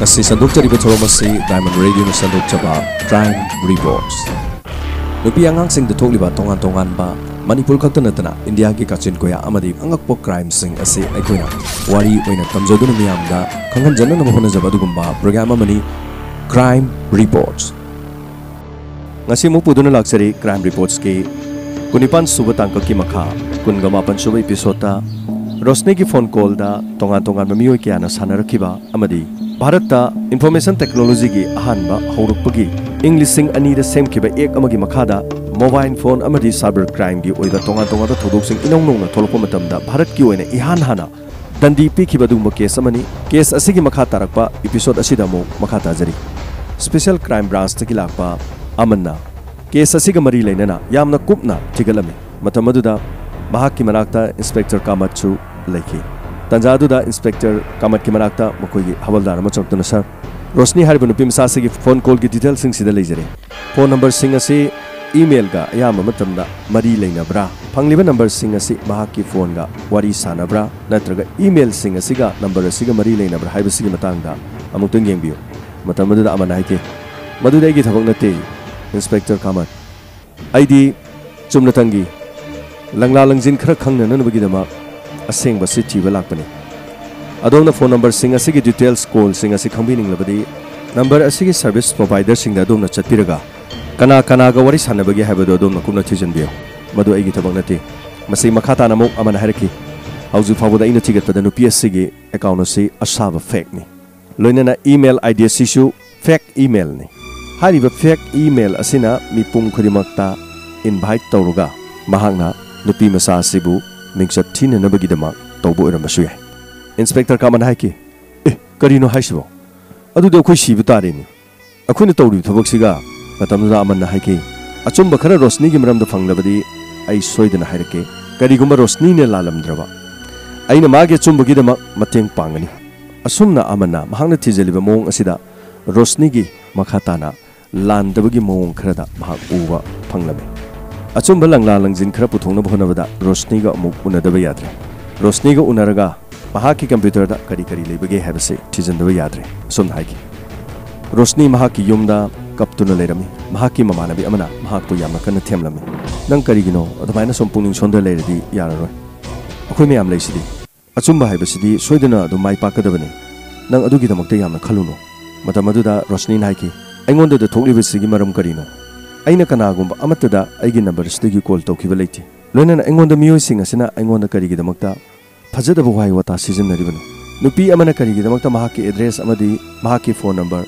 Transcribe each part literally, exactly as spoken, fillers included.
ꯁꯤ ꯁꯟꯗꯣꯛꯆꯔꯤꯕ ꯊꯧꯔꯝ ꯑꯁꯤ Diamond Radioꯅ ꯁꯟꯗꯣꯛꯆꯕ Crime Reports꯫ ꯅꯨꯄꯤ ꯑꯉꯥꯡꯁꯤꯡꯗ ꯊꯣꯛꯂꯤꯕ ꯇꯣꯉꯥꯟ ꯇꯣꯉꯥꯟꯕ, ꯃꯅꯤꯄꯨꯔ ꯈꯛꯇ ꯅꯠꯇꯅ ꯏꯟꯗꯤꯌꯥꯒꯤ ꯀꯥꯆꯤꯟ ꯀꯣꯌꯥ ꯑꯃꯗꯤ ꯑꯉꯛꯄ crimeꯁꯤꯡ ꯑꯁꯤ ꯑꯩꯈꯣꯏꯅ ꯋꯥꯔꯤ ꯑꯣꯏꯅ ꯇꯝꯖꯗꯨꯅ ꯃꯤꯌꯥꯝꯗ ꯈꯪꯍꯟꯖꯅꯅꯕ ꯍꯣꯠꯅꯖꯕ ꯑꯗꯨꯒꯨꯝꯕ program ꯑꯃꯅꯤ Crime Reports꯫ ꯉꯁꯤ ꯑꯃꯨꯛ ꯄꯨꯗꯨꯅ ꯂꯥꯛꯆꯔꯤ Crime Reportsꯀꯤ ꯀꯨꯟꯅꯤꯄꯥꯟ ꯁꯨꯕ ꯇꯥꯡꯀꯛꯀꯤ ꯃꯈꯥ, ꯀꯨꯟꯒ ꯃꯥꯄꯟ ꯁꯨꯕ episodeꯇ ꯔꯣꯁꯅꯤꯒꯤ phone callꯗ ꯇꯣꯉꯥꯟ ꯇꯣꯉꯥꯟꯕ ꯃꯤꯑꯣꯏ ꯀꯌꯥꯅ ꯁꯥꯟꯅꯔꯛꯈꯤꯕ ꯑꯃꯗꯤ ꯚꯥꯔꯠꯇ information technologyꯒꯤ ꯑꯍꯥꯟꯕ ꯍꯧꯔꯛꯄꯒꯤ ꯏꯪ ꯂꯤꯁꯤꯡ ꯑꯅꯤꯗ ꯁꯦꯝꯈꯤꯕ act ꯑꯃꯒꯤ ꯃꯈꯥꯗ mobile phone ꯑꯃꯗꯤ cyber crimeꯒꯤ ꯑꯣꯏꯕ ꯇꯣꯉꯥꯟ ꯇꯣꯉꯥꯟꯕ ꯊꯧꯗꯣꯛꯁꯤꯡ ꯏꯅꯧ ꯅꯧꯅ ꯊꯣꯛꯂꯛꯄ ꯃꯇꯝꯗ ꯚꯥꯔꯠꯀꯤ ꯑꯣꯏꯅ ꯏꯍꯥꯟ ꯍꯥꯟꯅ ꯗꯟꯗꯤ ꯄꯤꯈꯤꯕ ꯑꯗꯨꯒꯨꯝꯕ case ꯑꯃꯅꯤ꯫ Case ꯑꯁꯤꯒꯤ ꯃꯈꯥ ꯇꯥꯔꯛꯄ episode ꯑꯁꯤꯗ ꯑꯃꯨꯛ ꯃꯈꯥ ꯇꯥꯖꯔꯤ꯫ Special Crime Branchꯇꯒꯤ ꯂꯥꯛꯄ ꯑꯃꯟꯅ case ꯑꯁꯤꯒ ꯃꯔꯤ ꯂꯩꯅꯅ ꯌꯥꯝꯅ ꯀꯨꯞꯅ ꯊꯤꯒꯠꯂꯝꯃꯤ꯫ ꯃꯇꯝ ꯑꯗꯨꯗ ꯃꯍꯥꯛꯀꯤ ꯃꯅꯥꯛꯇ Inspector ꯀꯥꯃꯠꯁꯨ ꯂꯩꯈꯤ꯫ ꯇꯟꯖꯥ ꯑꯗꯨꯗ Inspector ꯀꯥꯃꯠꯀꯤ ꯃꯅꯥꯛꯇ ꯃꯈꯣꯏꯒꯤ ꯍꯋꯜꯗꯥꯔ ꯑꯃ ꯆꯪꯂꯛꯇꯨꯅ, "Sir, ꯔꯣꯁꯅꯤ ꯍꯥꯏꯔꯤꯕ ꯅꯨꯄꯤ ꯃꯆꯥꯁꯤꯒꯤ phone callꯒꯤ detailꯁꯤꯡꯁꯤꯗ ꯂꯩꯖꯔꯦ꯫ Phone numberꯁꯤꯡ ꯑꯁꯤ emailꯒ ꯑꯌꯥꯝꯕ ꯃꯇꯝꯗ ꯃꯔꯤ ꯂꯩꯅꯕ꯭ꯔꯥ? ꯐꯪꯂꯤꯕ numberꯁꯤꯡ ꯑꯁꯤ ꯃꯍꯥꯛꯀꯤ phoneꯒ ꯋꯥꯔꯤ ꯁꯥꯟꯅꯕ꯭ꯔꯥ, ꯅꯠꯇ꯭ꯔꯒ emailꯁꯤꯡ ꯑꯁꯤꯒ number ꯑꯁꯤꯒ ꯃꯔꯤ ꯂꯩꯅꯕ꯭ꯔꯥ ꯍꯥꯏꯕꯁꯤꯒꯤ ꯃꯇꯥꯡꯗ ꯑꯃꯨꯛꯇꯪ ꯌꯦꯡꯕꯤꯌꯨ"꯫ ꯃꯇꯝ ꯑꯗꯨꯗ ꯑꯃꯟꯅ ꯍꯥꯏꯈꯤ, "ꯃꯗꯨꯗꯤ ꯑꯩꯒꯤ ꯊꯕꯛ ꯅꯠꯇꯦ, Inspector ꯀꯥꯃꯠ꯫ ꯑꯩꯗꯤ ꯆꯨꯝꯅꯇꯪꯒꯤ ꯂꯪꯂꯥ ꯂꯪꯖꯤꯟ ꯈꯔ ꯈꯪꯅꯅꯕꯒꯤꯗꯃꯛ ꯑꯁꯦꯡꯕꯁꯤ ꯊꯤꯕ ꯂꯥꯛꯄꯅꯤ꯫ ꯑꯗꯣꯝꯅ phone numberꯁꯤꯡ ꯑꯁꯤꯒꯤ details, callꯁꯤꯡ ꯑꯁꯤ ꯈꯪꯕꯤꯅꯤꯡꯂꯕꯗꯤ number ꯑꯁꯤꯒꯤ service providerꯁꯤꯡꯗ ꯑꯗꯣꯝꯅ ꯆꯠꯄꯤꯔꯒ ꯀꯅꯥ ꯀꯅꯥꯒ ꯋꯥꯔꯤ ꯁꯥꯟꯅꯕꯒꯦ ꯍꯥꯏꯕꯗꯨ ꯑꯗꯣꯝꯅ ꯀꯨꯞꯅ ꯊꯤꯖꯤꯟꯕꯤꯌꯨ꯫ ꯃꯗꯨ ꯑꯩꯒꯤ ꯊꯕꯛ ꯅꯠꯇꯦ"꯫ ꯃꯁꯤ ꯃꯈꯥ ꯇꯥꯅ ꯑꯃꯨꯛ ꯑꯃꯟꯅ ꯍꯥꯏꯔꯛꯈꯤ, "ꯍꯧꯖꯤꯛ ꯐꯥꯎꯕꯗ ꯑꯩꯅ ꯊꯤꯒꯠꯄꯗ ꯅꯨꯄꯤ ꯑꯁꯤꯒꯤ account ꯑꯁꯤ ꯑꯁꯥꯕ fakeꯅꯤ꯫ ꯂꯣꯏꯅꯅ email ID ꯑꯁꯤꯁꯨ fake emailꯅꯤ꯫ ꯍꯥꯏꯔꯤꯕ fake email ꯑꯁꯤꯅ ꯃꯤꯄꯨꯝ ꯈꯨꯗꯤꯡꯃꯛꯇ invite ꯇꯧꯔꯒ ꯃꯍꯥꯛꯅ ꯅꯨꯄꯤ ꯃꯆꯥ ꯑꯁꯤꯕꯨ ꯃꯤꯡꯆꯠ ꯊꯤꯅꯅꯕꯒꯤꯗꯃꯛ ꯇꯧꯕ ꯑꯣꯏꯔꯝꯕꯁꯨ ꯌꯥꯏ"꯫ Inspector ꯀꯥꯃꯠꯅ ꯍꯥꯏꯈꯤ, "ꯑꯦ, ꯀꯔꯤꯅꯣ ꯍꯥꯏꯁꯤꯕꯣ? ꯑꯗꯨꯗꯤ ꯑꯩꯈꯣꯏ ꯁꯤꯕ ꯇꯥꯔꯦꯅꯦ, ꯑꯩꯈꯣꯏꯅ ꯇꯧꯔꯤꯕ ꯊꯕꯛꯁꯤꯒ"꯫ ꯃꯇꯝꯗꯨꯗ ꯑꯃꯟꯅ ꯍꯥꯏꯈꯤ, "ꯑꯆꯨꯝꯕ ꯈꯔ ꯔꯣꯁꯅꯤꯒꯤ ꯃꯔꯝꯗ ꯐꯪꯂꯕꯗꯤ ꯑꯩ ꯁꯣꯏꯗꯅ ꯍꯥꯏꯔꯛꯀꯦ꯫ ꯀꯔꯤꯒꯨꯝꯕ ꯔꯣꯁꯅꯤꯅ ꯂꯥꯜꯂꯝꯗ꯭ꯔꯕ, ꯑꯩꯅ ꯃꯥꯒꯤ ꯑꯆꯨꯝꯕꯒꯤꯗꯃꯛ ꯃꯇꯦꯡ ꯄꯥꯡꯒꯅꯤ"꯫ ꯑꯁꯨꯝꯅ ꯑꯃꯟꯅ ꯃꯍꯥꯛꯅ ꯊꯤꯖꯤꯜꯂꯤꯕ ꯃꯑꯣꯡ ꯑꯁꯤꯗ ꯔꯣꯁꯅꯤꯒꯤ ꯃꯈꯥ ꯇꯥꯅ ꯂꯥꯟꯗꯕꯒꯤ ꯃꯑꯣꯡ ꯈꯔꯗ ꯃꯍꯥꯛ ꯎꯕ ꯐꯪꯂꯝꯃꯤ꯫ ꯑꯆꯨꯝꯕ ꯂꯪꯂꯥ ꯂꯪꯖꯤꯟ ꯈꯔ ꯄꯨꯊꯣꯛꯅꯕ ꯍꯣꯠꯅꯕꯗ ꯔꯣꯁꯅꯤꯒ ꯑꯃꯨꯛ ꯎꯅꯗꯕ ꯌꯥꯗ꯭ꯔꯦ꯫ ꯔꯣꯁꯅꯤꯒ ꯎꯅꯔꯒ ꯃꯍꯥꯛꯀꯤ ꯀꯝꯄ꯭ꯌꯨꯇꯔꯗ ꯀꯔꯤ ꯀꯔꯤ ꯂꯩꯕꯒꯦ ꯍꯥꯏꯕꯁꯤ ꯊꯤꯖꯤꯟꯗꯕ ꯌꯥꯗ꯭ꯔꯦ꯫ ꯑꯁꯨꯝꯅ ꯍꯥꯏꯈꯤ, "ꯔꯣꯁꯅꯤ ꯃꯍꯥꯛꯀꯤ ꯌꯨꯝꯗ ꯀꯞꯇꯨꯅ ꯂꯩꯔꯝꯃꯤ꯫ ꯃꯍꯥꯛꯀꯤ ꯃꯃꯥꯟꯅꯕꯤ ꯑꯃꯅ ꯃꯍꯥꯛꯄꯨ ꯌꯥꯝꯅ ꯀꯟꯅ ꯊꯦꯝꯂꯝꯃꯤ꯫ 'ꯅꯪ ꯀꯔꯤꯒꯤꯅꯣ ꯑꯗꯨꯃꯥꯏꯅ ꯁꯨꯝ ꯄꯨꯛꯅꯤꯡ ꯁꯣꯟꯊ ꯂꯩꯔꯗꯤ ꯌꯥꯔꯔꯣꯏ꯫ ꯑꯩꯈꯣꯏ ꯃꯌꯥꯝ ꯂꯩꯁꯤꯗꯤ꯫ ꯑꯆꯨꯝꯕ ꯍꯥꯏꯕꯁꯤꯗꯤ ꯁꯣꯏꯗꯅ ꯑꯗꯨꯝ ꯃꯥꯏ ꯄꯥꯛꯀꯗꯕꯅꯤ꯫ ꯅꯪ ꯑꯗꯨꯒꯤꯗꯃꯛꯇ ꯌꯥꯝꯅ ꯈꯜꯂꯨꯅꯨ.'" ꯃꯇꯝ ꯑꯗꯨꯗ ꯔꯣꯁꯅꯤꯅ ꯍꯥꯏꯈꯤ, "ꯑꯩꯉꯣꯟꯗꯗ ꯊꯣꯛꯂꯤꯕꯁꯤꯒꯤ ꯃꯔꯝ ꯀꯔꯤꯅꯣ? ꯑꯩꯅ ꯀꯅꯥꯒꯨꯝꯕ ꯑꯃꯠꯇꯗ ꯑꯩꯒꯤ ꯅꯝꯕꯔꯁꯤꯗꯒꯤ ꯀꯣꯜ ꯇꯧꯈꯤꯕ ꯂꯩꯇꯦ꯫ ꯂꯣꯏꯅꯅ ꯑꯩꯉꯣꯟꯗ ꯃꯤꯑꯣꯏꯁꯤꯡ ꯑꯁꯤꯅ ꯑꯩꯉꯣꯟꯗ ꯀꯔꯤꯒꯤꯗꯃꯛꯇ ꯐꯖꯗꯕ ꯋꯥꯍꯩ ꯋꯥꯇꯥ ꯁꯤꯖꯤꯟꯅꯔꯤꯕꯅꯣ? ꯅꯨꯄꯤ ꯑꯃꯅ ꯀꯔꯤꯒꯤꯗꯃꯛꯇ ꯃꯍꯥꯛꯀꯤ ꯑꯦꯗ꯭ꯔꯦꯁ ꯑꯃꯗꯤ ꯃꯍꯥꯛꯀꯤ ꯐꯣꯟ ꯅꯝꯕꯔ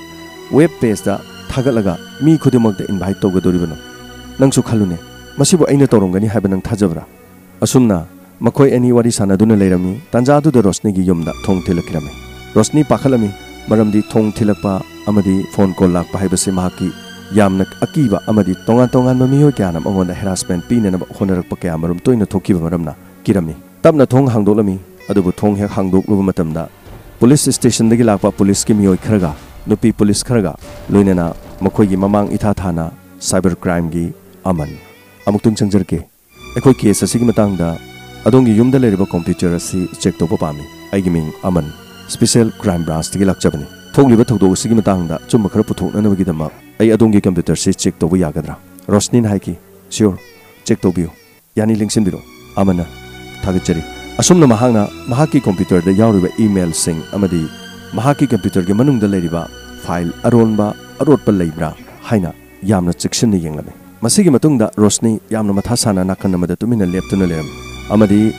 ꯋꯦꯕ ꯄꯦꯖꯇ ꯊꯥꯒꯠꯂꯒ ꯃꯤ ꯈꯨꯗꯤꯡꯃꯛꯇ ꯏꯟꯚꯥꯏꯠ ꯇꯧꯒꯗꯧꯔꯤꯕꯅꯣ? ꯅꯪꯁꯨ ꯈꯜꯂꯨꯅꯦ, ꯃꯁꯤꯕꯨ ꯑꯩꯅ ꯇꯧꯔꯝꯒꯅꯤ ꯍꯥꯏꯕ ꯅꯪ ꯊꯥꯖꯕ꯭ꯔꯥ?" ꯑꯁꯨꯝꯅ ꯃꯈꯣꯏ ꯑꯅꯤ ꯋꯥꯔꯤ ꯁꯥꯟꯅꯗꯨꯅ ꯂꯩꯔꯝꯃꯤ꯫ ꯇꯥꯟꯖꯥꯗꯨꯗ ꯔꯣꯁꯅꯤꯒꯤ ꯌꯨꯝꯗ ꯊꯣꯡ ꯊꯤꯜꯂꯛꯈꯤꯔꯝꯃꯤ꯫ ꯔꯣꯁꯅꯤ ꯄꯥꯈꯠꯂꯝꯃꯤ, ꯃꯔꯝꯗꯤ ꯊꯣꯡ ꯊꯤꯜꯂꯛꯄ ꯑꯃꯗꯤ ꯐꯣꯟ ꯀꯣꯜ ꯂꯥꯛꯄ ꯍꯥꯏꯕꯁꯤ ꯃꯍꯥꯛꯀꯤ ꯌꯥꯝꯅ ꯑꯀꯤꯕ ꯑꯃꯗꯤ ꯇꯣꯉꯥꯟ ꯇꯣꯉꯥꯟꯕ ꯃꯤꯑꯣꯏ ꯀꯌꯥꯅ ꯃꯉꯣꯟꯗ ꯍꯦꯔꯥꯁꯃꯦꯟ ꯄꯤꯅꯅꯕ ꯍꯣꯠꯅꯔꯛꯄ ꯀꯌꯥ ꯃꯔꯨꯝ ꯇꯣꯏꯅ ꯊꯣꯛꯈꯤꯕ ꯃꯔꯝꯅ ꯀꯤꯔꯝꯃꯤ꯫ ꯇꯞꯅ ꯊꯣꯡ ꯍꯥꯡꯗꯣꯛꯂꯝꯃꯤ꯫ ꯑꯗꯨꯕꯨ ꯊꯣꯡ ꯍꯦꯛ ꯍꯥꯡꯗꯣꯛꯂꯨꯕ ꯃꯇꯝꯗ ꯄꯨꯂꯤꯁ ꯁ꯭ꯇꯦꯁꯟꯗꯒꯤ ꯂꯥꯛꯄ ꯄꯨꯂꯤꯁꯀꯤ ꯃꯤꯑꯣꯏ ꯈꯔꯒ ꯅꯨꯄꯤ ꯄꯨꯂꯤꯁ ꯈꯔꯒ ꯂꯣꯏꯅꯅ ꯃꯈꯣꯏꯒꯤ ꯃꯃꯥꯡ ꯏꯊꯥ ꯊꯥꯅ ꯁꯥꯏꯕꯔ ꯀ꯭ꯔꯥꯏꯝꯒꯤ ꯑꯃꯟ꯫ "ꯑꯃꯨꯛꯇꯪ ꯆꯪꯖꯔꯛꯀꯦ꯫ ꯑꯩꯈꯣꯏ ꯀꯦꯁ ꯑꯁꯤꯒꯤ ꯃꯇꯥꯡꯗ ꯑꯗꯣꯝꯒꯤ ꯌꯨꯝꯗ ꯂꯩꯔꯤꯕ ꯀꯝꯄ꯭ꯌꯨꯇꯔ ꯑꯁꯤ ꯆꯦꯛ ꯇꯧꯕ ꯄꯥꯝꯃꯤ꯫ ꯑꯩꯒꯤ ꯃꯤꯡ ꯑꯃꯟ, ꯁ꯭ꯄꯤꯁꯦꯜ ꯀ꯭ꯔꯥꯏꯝ ꯕ꯭ꯔꯥꯟꯁꯇꯒꯤ ꯂꯥꯛꯆꯕꯅꯤ꯫ ꯊꯣꯛꯂꯤꯕ ꯊꯧꯗꯣꯛ ꯑꯁꯤꯒꯤ ꯃꯇꯥꯡꯗ ꯑꯆꯨꯝꯕ ꯈꯔ ꯄꯨꯊꯣꯛꯅꯅꯕꯒꯤꯗꯃꯛ ꯑꯩ ꯑꯗꯣꯝꯒꯤ ꯀꯝꯄ꯭ꯌꯨꯇꯔꯁꯤ ꯆꯦꯛ ꯇꯧꯕ ꯌꯥꯒꯗ꯭ꯔꯥ?" ꯔꯣꯁꯅꯤꯅ ꯍꯥꯏꯈꯤ, "ꯁꯤꯌꯣꯔ, ꯆꯦꯛ ꯇꯧꯕꯤꯌꯨ꯫ ꯌꯥꯅꯤ, ꯂꯦꯡꯁꯤꯟꯕꯤꯔꯣ꯫" ꯑꯃꯟꯅ ꯊꯥꯒꯠꯆꯔꯤ꯫ ꯑꯁꯨꯝꯅ ꯃꯍꯥꯛꯅ ꯃꯍꯥꯛꯀꯤ ꯀꯝꯄ꯭ꯌꯨꯇꯔꯗ ꯌꯥꯎꯔꯤꯕ ꯏꯃꯦꯜꯁꯤꯡ ꯑꯃꯗꯤ ꯃꯍꯥꯛꯀꯤ ꯀꯝꯄ꯭ꯌꯨꯇꯔꯒꯤ ꯃꯅꯨꯡꯗ ꯂꯩꯔꯤꯕ ꯐꯥꯏꯜ ꯑꯔꯣꯟꯕ ꯑꯔꯣꯠꯄ ꯂꯩꯕ꯭ꯔꯥ ꯍꯥꯏꯅ ꯌꯥꯝꯅ ꯆꯦꯛꯁꯤꯟꯅ ꯌꯦꯡꯂꯝꯃꯤ꯫ ꯃꯁꯤꯒꯤ ꯃꯇꯨꯡꯗ ꯔꯣꯁꯅꯤ ꯌꯥꯝꯅ ꯃꯊꯥ ꯁꯥꯅ ꯅꯥꯀꯟ ꯑꯃꯗ ꯇꯨꯃꯤꯟꯅ ꯂꯦꯞꯇꯨꯅ ꯂꯩꯔꯝꯃꯤ ꯑꯃꯗꯤ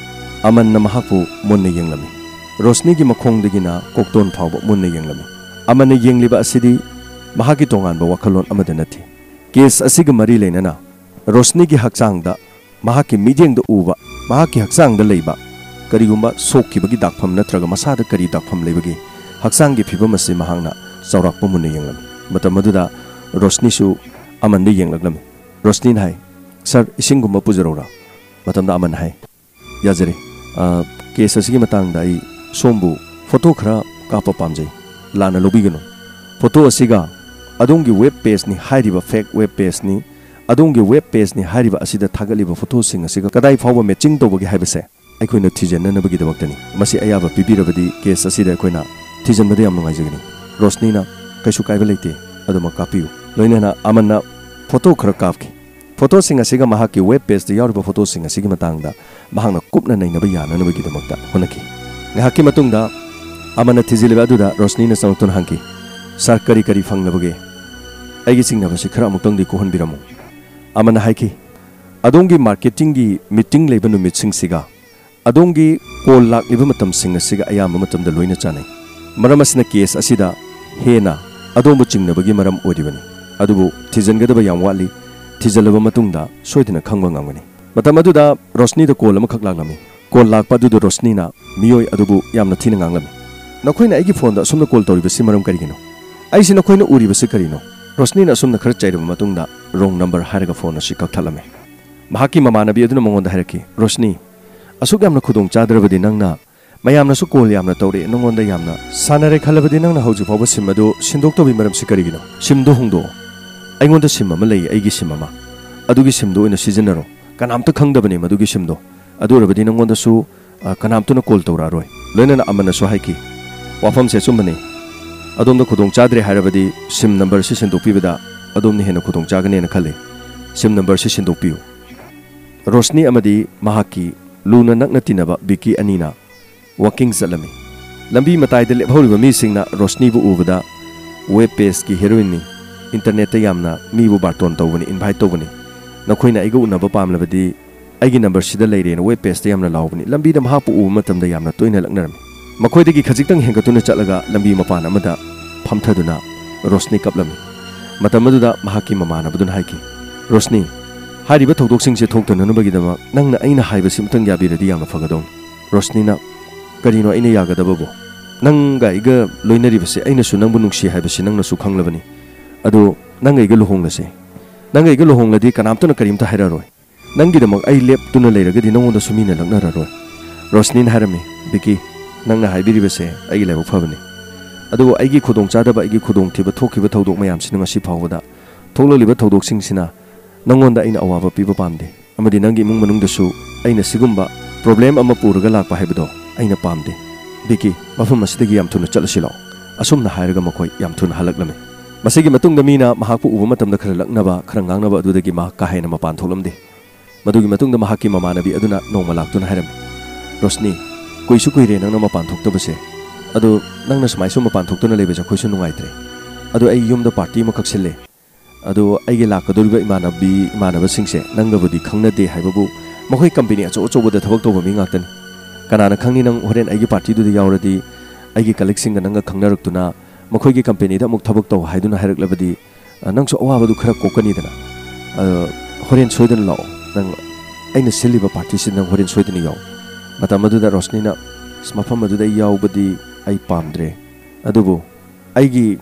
ꯑꯃꯟꯅ ꯃꯍꯥꯛꯄꯨ ꯃꯨꯟꯅ ꯌꯦꯡꯂꯝꯃꯤ꯫ ꯔꯣꯁꯅꯤꯒꯤ ꯃꯈꯣꯡꯗꯒꯤꯅ ꯀꯣꯛꯇꯣꯟ ꯐꯥꯎꯕ ꯃꯨꯟꯅ ꯌꯦꯡꯂꯝꯃꯤ꯫ ꯑꯃꯟꯅ ꯌꯦꯡꯂꯤꯕ ꯑꯁꯤꯗꯤ ꯃꯍꯥꯛꯀꯤ ꯇꯣꯉꯥꯟꯕ ꯋꯥꯈꯜꯂꯣꯟ ꯑꯃꯗ ꯅꯠꯇꯦ꯫ ꯀꯦꯁ ꯑꯁꯤꯒ ꯃꯔꯤ ꯂꯩꯅꯅ ꯔꯣꯁꯅꯤꯒꯤ ꯍꯛꯆꯥꯡꯗ ꯃꯍꯥꯛꯀꯤ ꯃꯤꯠꯌꯦꯡꯗ ꯎꯕ, ꯃꯍꯥꯛꯀꯤ ꯍꯛꯆꯥꯡꯗ ꯂꯩꯕ ꯀꯔꯤꯒꯨꯝꯕ ꯁꯣꯛꯈꯤꯕꯒꯤ ꯗꯥꯛꯐꯝ ꯅꯠꯇ꯭ꯔꯒ ꯃꯁꯥꯗ ꯀꯔꯤ ꯗꯥꯛꯐꯝ ꯂꯩꯕꯒꯦ? ꯍꯛꯆꯥꯡꯒꯤ ꯐꯤꯕꯝ ꯑꯁꯤ ꯃꯍꯥꯛꯅ ꯆꯥꯎꯔꯥꯛꯄ ꯃꯨꯟꯅ ꯌꯦꯡꯂꯝꯃꯤ꯫ ꯃꯇꯝ ꯑꯗꯨꯗ ꯔꯣꯁꯅꯤꯁꯨ ꯑꯃꯟꯗ ꯌꯦꯡꯂꯛꯂꯝꯃꯤ꯫ ꯔꯣꯁꯅꯤꯅ ꯍꯥꯏ, "ꯁꯥꯔ, ꯏꯁꯤꯡꯒꯨꯝꯕ ꯄꯨꯖꯔꯧꯔꯥ?" ꯃꯇꯝꯗ ꯑꯃꯟ ꯍꯥꯏ, "ꯌꯥꯖꯔꯦ꯫ ꯑ, ꯀꯦꯁ ꯑꯁꯤꯒꯤ ꯃꯇꯥꯡꯗ ꯑꯩ ꯁꯣꯝꯕꯨ ꯐꯣꯇꯣ ꯈꯔ ꯀꯥꯞꯄ ꯄꯥꯝꯖꯩ꯫ ꯂꯥꯟꯅ ꯂꯧꯕꯤꯒꯅꯨ꯫ ꯐꯣꯇꯣ ꯑꯁꯤꯒ ꯑꯗꯣꯝꯒꯤ ꯋꯦꯕ ꯄꯦꯖꯅꯤ ꯍꯥꯏꯔꯤꯕ ꯐꯦꯛ ꯋꯦꯕ ꯄꯦꯖꯅꯤ, ꯑꯗꯣꯝꯒꯤ ꯋꯦꯕ ꯄꯦꯖꯅꯤ ꯍꯥꯏꯔꯤꯕ ꯑꯁꯤꯗ ꯊꯥꯒꯠꯂꯤꯕ ꯐꯣꯇꯣꯁꯤꯡ ꯑꯁꯤꯒ ꯀꯗꯥꯏ ꯐꯥꯎꯕ ꯃꯦꯆꯤꯡ ꯇꯧꯕꯒꯦ ꯍꯥꯏꯕꯁꯦ ꯑꯩꯈꯣꯏꯅ ꯊꯤꯖꯤꯟꯅꯅꯕꯒꯤꯗꯃꯛꯇꯅꯤ꯫ ꯃꯁꯤ ꯑꯌꯥꯕ ꯄꯤꯕꯤꯔꯕꯗꯤ ꯀꯦꯁ ꯑꯁꯤꯗ ꯑꯩꯈꯣꯏꯅ ꯊꯤꯖꯤꯟꯕꯗ ꯌꯥꯝ ꯅꯨꯡꯉꯥꯏꯖꯒꯅꯤ꯫ ꯔꯣꯁꯅꯤꯅ, "ꯀꯩꯁꯨ ꯀꯥꯏꯕ ꯂꯩꯇꯦ, ꯑꯗꯨꯃꯛ ꯀꯥꯞꯄꯤꯌꯨ"꯫ ꯂꯣꯏꯅꯅ ꯑꯃꯟꯅ ꯐꯣꯇꯣ ꯈꯔ ꯀꯥꯞꯈꯤ꯫ ꯐꯣꯇꯣꯁꯤꯡ ꯑꯁꯤꯒ ꯃꯍꯥꯛꯀꯤ ꯋꯦꯕ ꯄꯦꯖꯇ ꯌꯥꯎꯔꯤꯕ ꯐꯣꯇꯣꯁꯤꯡ ꯑꯁꯤꯒꯤ ꯃꯇꯥꯡꯗ ꯃꯍꯥꯛꯅ ꯀꯨꯞꯅ ꯅꯩꯅꯕ ꯌꯥꯅꯅꯕꯒꯤꯗꯃꯛꯇ ꯍꯣꯠꯅꯈꯤ꯫ ꯉꯥꯏꯍꯥꯛꯀꯤ ꯃꯇꯨꯡꯗ ꯑꯃꯟꯅ ꯊꯤꯖꯤꯜꯂꯤꯕ ꯑꯗꯨꯗ ꯔꯣꯁꯅꯤꯅ ꯆꯪꯂꯛꯇꯨꯅ ꯍꯪꯈꯤ, "ꯁꯥꯔ, ꯀꯔꯤ ꯀꯔꯤ ꯐꯪꯂꯕꯒꯦ? ꯑꯩꯒꯤ ꯆꯤꯡꯅꯕꯁꯤ ꯈꯔ ꯑꯃꯨꯛꯇꯪꯗꯤ ꯀꯣꯛꯍꯟꯕꯤꯔꯝꯃꯨ"꯫ ꯑꯃꯟꯅ ꯍꯥꯏꯈꯤ, "ꯑꯗꯣꯝꯒꯤ ꯃꯥꯔꯀꯦꯇꯤꯡꯒꯤ ꯃꯤꯇꯤꯡ ꯂꯩꯕ ꯅꯨꯃꯤꯠꯁꯤꯡꯁꯤꯒ ꯑꯗꯣꯝꯒꯤ ꯀꯣꯜ ꯂꯥꯛꯂꯤꯕ ꯃꯇꯝꯁꯤꯡ ꯑꯁꯤꯒ ꯑꯌꯥꯝꯕ ꯃꯇꯝꯗ ꯂꯣꯏꯅ ꯆꯥꯟꯅꯩ꯫ ꯃꯔꯝ ꯑꯁꯤꯅ ꯀꯦꯁ ꯑꯁꯤꯗ ꯍꯦꯟꯅ ꯑꯗꯣꯝꯕꯨ ꯆꯤꯡꯅꯕꯒꯤ ꯃꯔꯝ ꯑꯣꯏꯔꯤꯕꯅꯤ꯫ ꯑꯗꯨꯕꯨ ꯊꯤꯖꯤꯟꯒꯗꯕ ꯌꯥꯝ ꯋꯥꯠꯂꯤ꯫ ꯊꯤꯖꯤꯜꯂꯕ ꯃꯇꯨꯡꯗ ꯁꯣꯏꯗꯅ ꯈꯪꯕ ꯉꯝꯒꯅꯤ"꯫ ꯃꯇꯝ ꯑꯗꯨꯗ ꯔꯣꯁꯅꯤꯗ ꯀꯣꯜ ꯑꯃꯈꯛ ꯂꯥꯛꯂꯝꯃꯤ꯫ ꯀꯣꯜ ꯂꯥꯛꯄ ꯑꯗꯨꯗ ꯔꯣꯁꯅꯤꯅ ꯃꯤꯑꯣꯏ ꯑꯗꯨꯕꯨ ꯌꯥꯝꯅ ꯊꯤꯅ ꯉꯥꯡꯂꯝꯃꯤ꯫ "ꯅꯈꯣꯏꯅ ꯑꯩꯒꯤ ꯐꯣꯟꯗ ꯑꯁꯨꯝꯅ ꯀꯣꯜ ꯇꯧꯔꯤꯕꯁꯤ ꯃꯔꯝ ꯀꯔꯤꯒꯤꯅꯣ? ꯑꯩꯁꯤ ꯅꯈꯣꯏꯅ ꯎꯔꯤꯕꯁꯤ ꯀꯔꯤꯅꯣ?" ꯔꯣꯁꯅꯤꯅ ꯑꯁꯨꯝꯅ ꯈꯔ ꯆꯩꯔꯕ ꯃꯇꯨꯡꯗ ꯔꯣꯡ ꯅꯝꯕꯔ ꯍꯥꯏꯔꯒ ꯐꯣꯟ ꯑꯁꯤ ꯀꯛꯊꯠꯂꯝꯃꯤ꯫ ꯃꯍꯥꯛꯀꯤ ꯃꯃꯥꯟꯅꯕꯤ ꯑꯗꯨꯅ ꯃꯉꯣꯟꯗ ꯍꯥꯏꯔꯛꯈꯤ, "ꯔꯣꯁꯅꯤ, ꯑꯁꯨꯛ ꯌꯥꯝꯅ ꯈꯨꯗꯣꯡ ꯆꯥꯗ꯭ꯔꯕꯗꯤ ꯅꯪꯅ, ꯃꯌꯥꯝꯅꯁꯨ ꯀꯣꯜ ꯌꯥꯝꯅ ꯇꯧꯔꯛꯑꯦ, ꯅꯉꯣꯟꯗ ꯌꯥꯝꯅ ꯁꯥꯟꯅꯔꯦ ꯈꯜꯂꯕꯗꯤ ꯅꯪꯅ ꯍꯧꯖꯤꯛ ꯐꯥꯎꯕ ꯁꯤꯝ ꯑꯗꯨ ꯁꯤꯟꯗꯣꯛꯇꯕꯒꯤ ꯃꯔꯝꯁꯤ ꯀꯔꯤꯒꯤꯅꯣ? ꯁꯤꯝꯗꯣ ꯍꯣꯡꯗꯣꯛꯑꯣ꯫ ꯑꯩꯉꯣꯟꯗ ꯁꯤꯝ ꯑꯃ ꯂꯩ, ꯑꯩꯒꯤ ꯁꯤꯝ ꯑꯃ꯫ ꯑꯗꯨꯒꯤ ꯁꯤꯝꯗꯣ ꯑꯣꯏꯅ ꯁꯤꯖꯤꯟꯅꯔꯣ꯫ ꯀꯅꯥꯝꯇ ꯈꯪꯗꯕꯅꯦ ꯃꯗꯨꯒꯤ ꯁꯤꯝꯗꯣ꯫ ꯑꯗꯨ ꯑꯣꯏꯔꯕꯗꯤ ꯅꯉꯣꯟꯗꯁꯨ, ꯑ, ꯀꯅꯥꯝꯇꯅ ꯀꯣꯜ ꯇꯧꯔꯛꯑꯔꯣꯏ"꯫ ꯂꯣꯏꯅꯅ ꯑꯃꯟꯅꯁꯨ ꯍꯥꯏꯈꯤ, "ꯋꯥꯐꯝꯁꯦ ꯑꯆꯨꯝꯕꯅꯤ꯫ ꯑꯗꯣꯝꯗ ꯈꯨꯗꯣꯡ ꯆꯥꯗ꯭ꯔꯦ ꯍꯥꯏꯔꯕꯗꯤ ꯁꯤꯝ ꯅꯝꯕꯔꯁꯤ ꯁꯤꯟꯗꯣꯛꯄꯤꯕꯗ ꯑꯗꯣꯝꯅ ꯍꯦꯟꯅ ꯈꯨꯗꯣꯡ ꯆꯥꯒꯅꯦꯅ ꯈꯜꯂꯤ꯫ ꯁꯤꯝ ꯅꯝꯕꯔꯁꯤ ꯁꯤꯟꯗꯣꯛꯄꯤꯌꯨ"꯫ ꯔꯣꯁꯅꯤ ꯑꯃꯗꯤ ꯃꯍꯥꯛꯀꯤ ꯂꯨꯅ ꯅꯛꯅ ꯇꯤꯟꯅꯕ ꯕꯤꯀꯤ ꯑꯅꯤꯅ ꯋꯥꯀꯤꯡ ꯆꯠꯂꯝꯃꯤ꯫ ꯂꯝꯕꯤ ꯃꯇꯥꯏꯗ ꯂꯦꯞꯍꯧꯔꯤꯕ ꯃꯤꯁꯤꯡꯅ ꯔꯣꯁꯅꯤꯕꯨ ꯎꯕꯗ, "ꯋꯦꯕ ꯄꯦꯖꯀꯤ ꯍꯦꯔꯣꯏꯟꯅꯤ, ꯏꯟꯇꯔꯅꯦꯠꯇ ꯌꯥꯝꯅ ꯃꯤꯕꯨ ꯕꯥꯔꯇꯣꯟ ꯇꯧꯕꯅꯤ, ꯏꯟꯚꯥꯏꯠ ꯇꯧꯕꯅꯤ꯫ ꯅꯈꯣꯏꯅ ꯑꯩꯒ ꯎꯅꯕ ꯄꯥꯝꯂꯕꯗꯤ ꯑꯩꯒꯤ ꯅꯝꯕꯔꯁꯤꯗ ꯂꯩꯔꯦꯅ" ꯋꯦꯕ ꯄꯦꯖꯇ ꯌꯥꯝꯅ ꯂꯥꯎꯕꯅꯤ꯫ ꯂꯝꯕꯤꯗ ꯃꯍꯥꯛꯄꯨ ꯎꯕ ꯃꯇꯝꯗ ꯌꯥꯝꯅ ꯇꯣꯏꯅ ꯂꯛꯅꯔꯝꯃꯤ꯫ ꯃꯈꯣꯏꯗꯒꯤ ꯈꯖꯤꯛꯇꯪ ꯍꯦꯟꯒꯠꯇꯨꯅ ꯆꯠꯂꯒ ꯂꯝꯕꯤ ꯃꯄꯥꯟ ꯑꯃꯗ ꯐꯝꯊꯗꯨꯅ ꯔꯣꯁꯅꯤ ꯀꯞꯂꯝꯃꯤ꯫ ꯃꯇꯝ ꯑꯗꯨꯗ ꯃꯍꯥꯛꯀꯤ ꯃꯃꯥꯟꯅꯕꯗꯨꯅ ꯍꯥꯏꯈꯤ, "ꯔꯣꯁꯅꯤ, ꯍꯥꯏꯔꯤꯕ ꯊꯧꯗꯣꯛꯁꯤꯡꯁꯦ ꯊꯣꯛꯇꯅꯅꯕꯒꯤꯗꯃꯛ ꯅꯪꯅ ꯑꯩꯅ ꯍꯥꯏꯕꯁꯤ ꯑꯃꯨꯛꯇꯪ ꯌꯥꯕꯤꯔꯗꯤ ꯌꯥꯝꯅ ꯐꯒꯗꯧꯅꯤ"꯫ ꯔꯣꯁꯅꯤꯅ, "ꯀꯔꯤꯅꯣ ꯑꯩꯅ ꯌꯥꯒꯗꯕꯕꯨ? ꯅꯪꯒ ꯑꯩꯒ ꯂꯣꯏꯅꯔꯤꯕꯁꯦ ꯑꯩꯅꯁꯨ ꯅꯪꯕꯨ ꯅꯨꯡꯁꯤ ꯍꯥꯏꯕꯁꯤ ꯅꯪꯅꯁꯨ ꯈꯪꯂꯕꯅꯤ꯫ ꯑꯗꯣ ꯅꯪꯒ ꯑꯩꯒ ꯂꯨꯍꯣꯡꯂꯁꯦ꯫ ꯅꯪꯒ ꯑꯩꯒ ꯂꯨꯍꯣꯡꯂꯗꯤ ꯀꯅꯥꯝꯇꯅ ꯀꯔꯤꯝꯇ ꯍꯥꯏꯔꯛꯑꯔꯣꯏ꯫ ꯅꯪꯒꯤꯗꯃꯛ ꯑꯩ ꯂꯦꯞꯇꯨꯅ ꯂꯩꯔꯒꯗꯤ ꯅꯉꯣꯟꯗꯁꯨ ꯃꯤꯅ ꯂꯛꯅꯔꯔꯣꯏ"꯫ ꯔꯣꯁꯅꯤꯅ ꯍꯥꯏꯔꯝꯃꯤ, "ꯕꯤꯀꯤ, ꯅꯪꯅ ꯍꯥꯏꯕꯤꯔꯤꯕꯁꯦ ꯑꯩꯒꯤ ꯂꯥꯏꯕꯛ ꯐꯕꯅꯤ꯫ ꯑꯗꯨꯕꯨ ꯑꯩꯒꯤ ꯈꯨꯗꯣꯡꯆꯥꯗꯕ, ꯑꯩꯒꯤ ꯈꯨꯗꯣꯡꯊꯤꯕ ꯊꯣꯛꯈꯤꯕ ꯊꯧꯗꯣꯛ ꯃꯌꯥꯝꯁꯤꯅ ꯉꯁꯤ ꯐꯥꯎꯕꯗ ꯊꯣꯛꯂꯛꯂꯤꯕ ꯊꯧꯗꯣꯛꯁꯤꯡꯁꯤꯅ ꯅꯉꯣꯟꯗ ꯑꯩꯅ ꯑꯋꯥꯕ ꯄꯤꯕ ꯄꯥꯝꯗꯦ, ꯑꯃꯗꯤ ꯅꯪꯒꯤ ꯏꯃꯨꯡ ꯃꯅꯨꯡꯗꯁꯨ ꯑꯩꯅ ꯁꯤꯒꯨꯝꯕ ꯄ꯭ꯔꯣꯕ꯭ꯂꯦꯝ ꯑꯃ ꯄꯨꯔꯒ ꯂꯥꯛꯄ ꯍꯥꯏꯕꯗꯣ ꯑꯩꯅ ꯄꯥꯝꯗꯦ꯫ ꯕꯤꯀꯤ, ꯃꯐꯝ ꯑꯁꯤꯗꯒꯤ ꯌꯥꯝ ꯊꯨꯅ ꯆꯠꯂꯁꯤ ꯂꯥꯛꯑꯣ꯫ ꯑꯁꯨꯝꯅ ꯍꯥꯏꯔꯒ ꯃꯈꯣꯏ ꯌꯥꯝ ꯊꯨꯅ ꯍꯜꯂꯛꯂꯝꯃꯤ꯫ ꯃꯁꯤꯒꯤ ꯃꯇꯨꯡꯗ ꯃꯤꯅ ꯃꯍꯥꯛꯄꯨ ꯎꯕ ꯃꯇꯝꯗ ꯈꯔ ꯂꯛꯅꯕ, ꯈꯔ ꯉꯥꯡꯅꯕ ꯑꯗꯨꯗꯒꯤ ꯃꯍꯥꯛ ꯀꯥ ꯍꯦꯟꯅ ꯃꯄꯥꯟ ꯊꯣꯛꯂꯝꯗꯦ꯫ ꯃꯗꯨꯒꯤ ꯃꯇꯨꯡꯗ ꯃꯍꯥꯛꯀꯤ ꯃꯃꯥꯟꯅꯕꯤ ꯑꯗꯨꯅ ꯅꯣꯡꯃ ꯂꯥꯛꯇꯨꯅ ꯍꯥꯏꯔꯝꯃꯤ, "ꯔꯣꯁꯅꯤ, ꯀꯨꯏꯁꯨ ꯀꯨꯏꯔꯦ ꯅꯪꯅ ꯃꯄꯥꯟ ꯊꯣꯛꯇꯕꯁꯦ꯫ ꯑꯗꯣ ꯅꯪꯅ ꯁꯨꯃꯥꯏ ꯁꯨꯝ ꯃꯄꯥꯟ ꯊꯣꯛꯇꯨꯅ ꯂꯩꯕꯁꯦ ꯑꯩꯈꯣꯏꯁꯨ ꯅꯨꯡꯉꯥꯏꯇ꯭ꯔꯦ꯫ ꯑꯗꯣ ꯑꯩ ꯌꯨꯝꯗ ꯄꯥꯔꯇꯤ ꯑꯃꯈꯛ ꯁꯤꯜꯂꯦ꯫ ꯑꯗꯣ ꯑꯩꯒꯤ ꯂꯥꯛꯀꯗꯧꯔꯤꯕ ꯏꯃꯥꯟꯅꯕꯤ, ꯏꯃꯥꯟꯅꯕꯁꯤꯡꯁꯦ ꯅꯪꯒꯕꯨꯗꯤ ꯈꯪꯅꯗꯦ ꯍꯥꯏꯕꯕꯨ, ꯃꯈꯣꯏ ꯀꯝꯄꯦꯅꯤ ꯑꯆꯧ ꯑꯆꯧꯕꯗ ꯊꯕꯛ ꯇꯧꯕ ꯃꯤ ꯉꯥꯛꯇꯅꯤ꯫ ꯀꯅꯥꯅ ꯈꯪꯅꯤ, ꯅꯪ ꯍꯣꯔꯦꯟ ꯑꯩꯒꯤ ꯄꯥꯔꯇꯤꯗꯨꯗ ꯌꯥꯎꯔꯗꯤ ꯑꯩꯒꯤ ꯀꯂꯤꯛꯁꯤꯡꯒ ꯅꯪꯒ ꯈꯪꯅꯔꯛꯇꯨꯅ ꯃꯈꯣꯏꯒꯤ ꯀꯝꯄꯦꯅꯤꯗ ꯑꯃꯨꯛ ꯊꯕꯛ ꯇꯧ ꯍꯥꯏꯗꯨꯅ ꯍꯥꯏꯔꯛꯂꯕꯗꯤ, ꯑ, ꯅꯪꯁꯨ ꯑꯋꯥꯕꯗꯨ ꯈꯔ ꯀꯣꯛꯀꯅꯤꯗꯅ꯫ ꯑ, ꯍꯣꯔꯦꯟ ꯁꯣꯏꯗꯅ ꯂꯥꯛꯑꯣ꯫ ꯅꯪ, ꯑꯩꯅ ꯁꯤꯜꯂꯤꯕ ꯄꯥꯔꯇꯤꯁꯤꯗ ꯅꯪ ꯍꯣꯔꯦꯟ ꯁꯣꯏꯗꯅ ꯌꯥꯎ꯫" ꯃꯇꯝ ꯑꯗꯨꯗ ꯔꯣꯁꯅꯤꯅ, "ꯑꯁ, ꯃꯐꯝ ꯑꯗꯨꯗ ꯑꯩ ꯌꯥꯎꯕꯗꯤ ꯑꯩ ꯄꯥꯝꯗ꯭ꯔꯦ꯫ ꯑꯗꯨꯕꯨ ꯑꯩꯒꯤ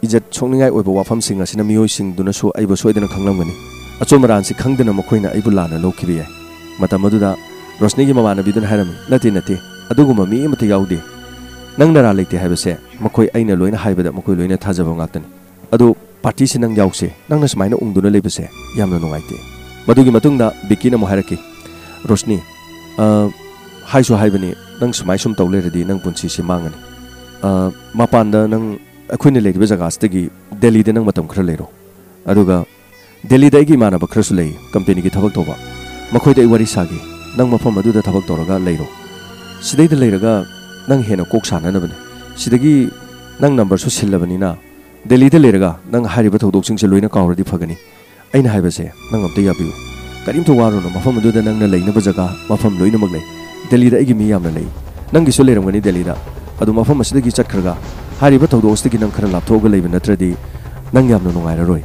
ꯏꯖꯠ ꯁꯣꯛꯅꯤꯡꯉꯥꯏ ꯑꯣꯏꯕ ꯋꯥꯐꯝꯁꯤꯡ ꯑꯁꯤꯅ ꯃꯤꯑꯣꯏꯁꯤꯡꯗꯨꯅꯁꯨ ꯑꯩꯕꯨ ꯁꯣꯏꯗꯅ ꯈꯪꯂꯝꯒꯅꯤ꯫ ꯑꯆꯨꯝ ꯑꯔꯥꯟꯁꯤ ꯈꯪꯗꯅ ꯃꯈꯣꯏꯅ ꯑꯩꯕꯨ ꯂꯥꯟꯅ ꯂꯧꯈꯤꯕ ꯌꯥꯏ꯫" ꯃꯇꯝ ꯑꯗꯨꯗ ꯔꯣꯁꯅꯤꯒꯤ ꯃꯃꯥꯟꯅꯕꯤꯗꯨꯅ ꯍꯥꯏꯔꯝꯃꯤ, "ꯅꯠꯇꯦ, ꯅꯠꯇꯦ, ꯑꯗꯨꯒꯨꯝꯕ ꯃꯤ ꯑꯃꯠꯇ ꯌꯥꯎꯗꯦ꯫ ꯅꯪ ꯅꯔꯥ ꯂꯩꯇꯦ ꯍꯥꯏꯕꯁꯦ ꯃꯈꯣꯏ, ꯑꯩꯅ ꯂꯣꯏꯅ ꯍꯥꯏꯕꯗ ꯃꯈꯣꯏ ꯂꯣꯏꯅ ꯊꯥꯖꯕ ꯉꯥꯛꯇꯅꯤ꯫ ꯑꯗꯨ ꯄꯥꯔꯇꯤꯁꯤ ꯅꯪ ꯌꯥꯎꯁꯦ꯫ ꯅꯪꯅ ꯁꯨꯃꯥꯏꯅ ꯎꯪꯗꯨꯅ ꯂꯩꯕꯁꯦ ꯌꯥꯝꯅ ꯅꯨꯡꯉꯥꯏꯇꯦ꯫" ꯃꯗꯨꯒꯤ ꯃꯇꯨꯡꯗ ꯕꯤꯀꯤꯅ ꯑꯃꯨꯛ ꯍꯥꯏꯔꯛꯈꯤ, "ꯔꯣꯁꯅꯤ, ꯑ, ꯍꯥꯏꯁꯨ ꯍꯥꯏꯕꯅꯤ, ꯅꯪ ꯁꯨꯃꯥꯏ ꯁꯨꯝ ꯇꯧ ꯂꯩꯔꯗꯤ ꯅꯪ ꯄꯨꯟꯁꯤꯁꯤ ꯃꯥꯡꯉꯅꯤ꯫ ꯑ, ꯃꯄꯥꯟꯗ ꯅꯪ, ꯑꯩꯈꯣꯏꯅ ꯂꯩꯔꯤꯕ ꯖꯒꯥꯁꯤꯗꯒꯤ ꯗꯦꯜꯂꯤꯗ ꯅꯪ ꯃꯇꯝ ꯈꯔ ꯂꯩꯔꯣ꯫ ꯑꯗꯨꯒ ꯗꯦꯜꯂꯤꯗ ꯑꯩꯒꯤ ꯏꯃꯥꯟꯅꯕ ꯈꯔꯁꯨ ꯂꯩ, ꯀꯝꯄꯦꯅꯤꯒꯤ ꯊꯕꯛ ꯇꯧꯕ꯫ ꯃꯈꯣꯏꯗ ꯑꯩ ꯋꯥꯔꯤ ꯁꯥꯒꯦ꯫ ꯅꯪ ꯃꯐꯝ ꯑꯗꯨꯗ ꯊꯕꯛ ꯇꯧꯔꯒ ꯂꯩꯔꯣ꯫ ꯁꯤꯗꯩꯗ ꯂꯩꯔꯒ ꯅꯪ ꯍꯦꯟꯅ ꯀꯣꯛ ꯁꯥꯅꯅꯕꯅꯤ꯫ ꯁꯤꯗꯒꯤ ꯅꯪ ꯅꯝꯕꯔꯁꯨ ꯁꯤꯜꯂꯕꯅꯤꯅ ꯗꯦꯜꯂꯤꯗ ꯂꯩꯔꯒ ꯅꯪ ꯍꯥꯏꯔꯤꯕ ꯊꯧꯗꯣꯛꯁꯤꯡꯁꯦ ꯂꯣꯏꯅ ꯀꯥꯎꯔꯗꯤ ꯐꯒꯅꯤ꯫ ꯑꯩꯅ ꯍꯥꯏꯕꯁꯦ ꯅꯪ ꯑꯝꯇ ꯌꯥꯕꯤꯌꯨ꯫ ꯀꯔꯤꯝꯇ ꯋꯥꯔꯨꯅꯨ, ꯃꯐꯝ ꯑꯗꯨꯗ ꯅꯪꯅ ꯂꯩꯅꯕ ꯖꯒꯥ, ꯃꯐꯝ ꯂꯣꯏꯅꯃꯛ ꯂꯩ꯫ ꯗꯦꯜꯂꯤꯗ ꯑꯩꯒꯤ ꯃꯤ ꯌꯥꯝꯅ ꯂꯩ꯫ ꯅꯪꯒꯤꯁꯨ ꯂꯩꯔꯝꯒꯅꯤ ꯗꯦꯜꯂꯤꯗ꯫ ꯑꯗꯨ ꯃꯐꯝ ꯑꯁꯤꯗꯒꯤ ꯆꯠꯈ꯭ꯔꯒ ꯍꯥꯏꯔꯤꯕ ꯊꯧꯗꯣꯛ ꯑꯁꯤꯗꯒꯤ ꯅꯪ ꯈꯔ ꯂꯥꯞꯊꯣꯛꯑꯒ ꯂꯩꯕ ꯅꯠꯇ꯭ꯔꯗꯤ ꯅꯪ ꯌꯥꯝꯅ ꯅꯨꯡꯉꯥꯏꯔꯔꯣꯏ꯫"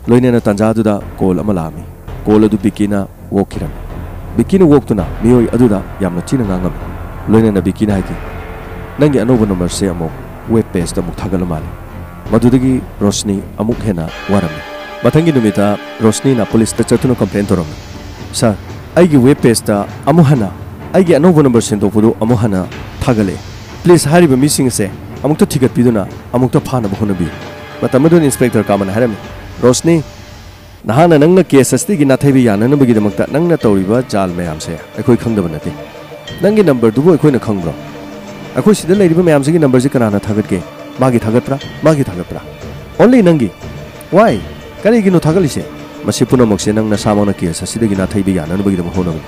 ꯂꯣꯏꯅꯅ ꯇꯥꯟꯖꯥ ꯑꯗꯨꯗ ꯀꯣꯜ ꯑꯃ ꯂꯥꯛꯑꯝꯃꯤ꯫ ꯀꯣꯜ ꯑꯗꯨ ꯕꯤꯀꯤꯅ ꯑꯣꯛꯈꯤꯔꯝꯃꯤ꯫ ꯕꯤꯀꯤꯅ ꯑꯣꯛꯇꯨꯅ ꯃꯤꯑꯣꯏ ꯑꯗꯨꯗ ꯌꯥꯝꯅ ꯊꯤꯅ ꯉꯥꯡꯉꯝꯃꯤ꯫ ꯂꯣꯏꯅꯅ ꯕꯤꯀꯤꯅ ꯍꯥꯏꯈꯤ, "ꯅꯪꯒꯤ ꯑꯅꯧꯕ ꯅꯝꯕꯔꯁꯦ ꯑꯃꯨꯛ ꯋꯦꯕ ꯄꯦꯖꯇ ꯑꯃꯨꯛ ꯊꯥꯒꯠꯂ ꯃꯥꯜꯂꯦ꯫" ꯃꯗꯨꯗꯒꯤ ꯔꯣꯁꯅꯤ ꯑꯃꯨꯛ ꯍꯦꯟꯅ ꯋꯥꯔꯝꯃꯤ꯫ ꯃꯊꯪꯒꯤ ꯅꯨꯃꯤꯠꯇ ꯔꯣꯁꯅꯤꯅ ꯄꯨꯂꯤꯁꯇ ꯆꯠꯇꯨꯅ ꯀꯝꯄ꯭ꯂꯦꯟ ꯇꯧꯔꯝꯃꯤ, "ꯁꯥꯔ, ꯑꯩꯒꯤ ꯋꯦꯕ ꯄꯦꯖꯇ ꯑꯃꯨꯛ ꯍꯟꯅ ꯑꯩꯒꯤ ꯑꯅꯧꯕ ꯅꯝꯕꯔ ꯁꯤꯟꯗꯣꯛꯄꯗꯨ ꯑꯃꯨꯛ ꯍꯟꯅ ꯊꯥꯒꯠꯂꯛꯑꯦ꯫ ꯄ꯭ꯂꯤꯖ ꯍꯥꯏꯔꯤꯕ ꯃꯤꯁꯤꯡ ꯑꯁꯦ ꯑꯃꯨꯛꯇ ꯊꯤꯒꯠꯄꯤꯗꯨꯅ ꯑꯃꯨꯛꯇ ꯐꯥꯅꯕ ꯍꯣꯠꯅꯕꯤꯌꯨ꯫" ꯃꯇꯝ ꯑꯗꯨꯗ ꯏꯟꯁꯄꯦꯛꯇꯔ ꯀꯥꯃꯟ ꯍꯥꯏꯔꯝꯃꯤ, "ꯔꯣꯁꯅꯤ, ꯅꯍꯥꯛꯅ ꯅꯪꯅ ꯀꯦꯁ ꯑꯁꯤꯗꯒꯤ ꯅꯥꯊꯩꯕ ꯌꯥꯅꯅꯕꯒꯤꯗꯃꯛꯇ ꯅꯪꯅ ꯇꯧꯔꯤꯕ ꯖꯥꯜ ꯃꯌꯥꯝꯁꯦ ꯑꯩꯈꯣꯏ ꯈꯪꯗꯕ ꯅꯠꯇꯦ꯫ ꯅꯪꯒꯤ ꯅꯝꯕꯔꯗꯨꯕꯨ ꯑꯩꯈꯣꯏꯅ ꯈꯪꯕ꯭ꯔꯣ? ꯑꯩꯈꯣꯏ ꯁꯤꯗ ꯂꯩꯔꯤꯕ ꯃꯌꯥꯝꯁꯤꯒꯤ ꯅꯝꯕꯔꯁꯤ ꯀꯅꯥꯅ ꯊꯥꯒꯠꯀꯦ? ꯃꯥꯒꯤ ꯊꯥꯒꯠꯄ꯭ꯔꯥ? ꯃꯥꯒꯤ ꯊꯥꯒꯠꯄ꯭ꯔꯥ? Only ꯅꯪꯒꯤ꯫ Why? ꯀꯔꯤꯒꯤꯅꯣ ꯊꯥꯒꯠꯂꯤꯁꯦ? ꯃꯁꯤ ꯄꯨꯝꯅꯃꯛꯁꯦ ꯅꯪ ꯅꯁꯥꯃꯛꯅ ꯀꯦꯁ ꯑꯁꯤꯗꯒꯤ ꯅꯥꯊꯩꯕ ꯌꯥꯅꯅꯕꯒꯤꯗꯃꯛ ꯍꯣꯠꯅꯕꯅꯤ꯫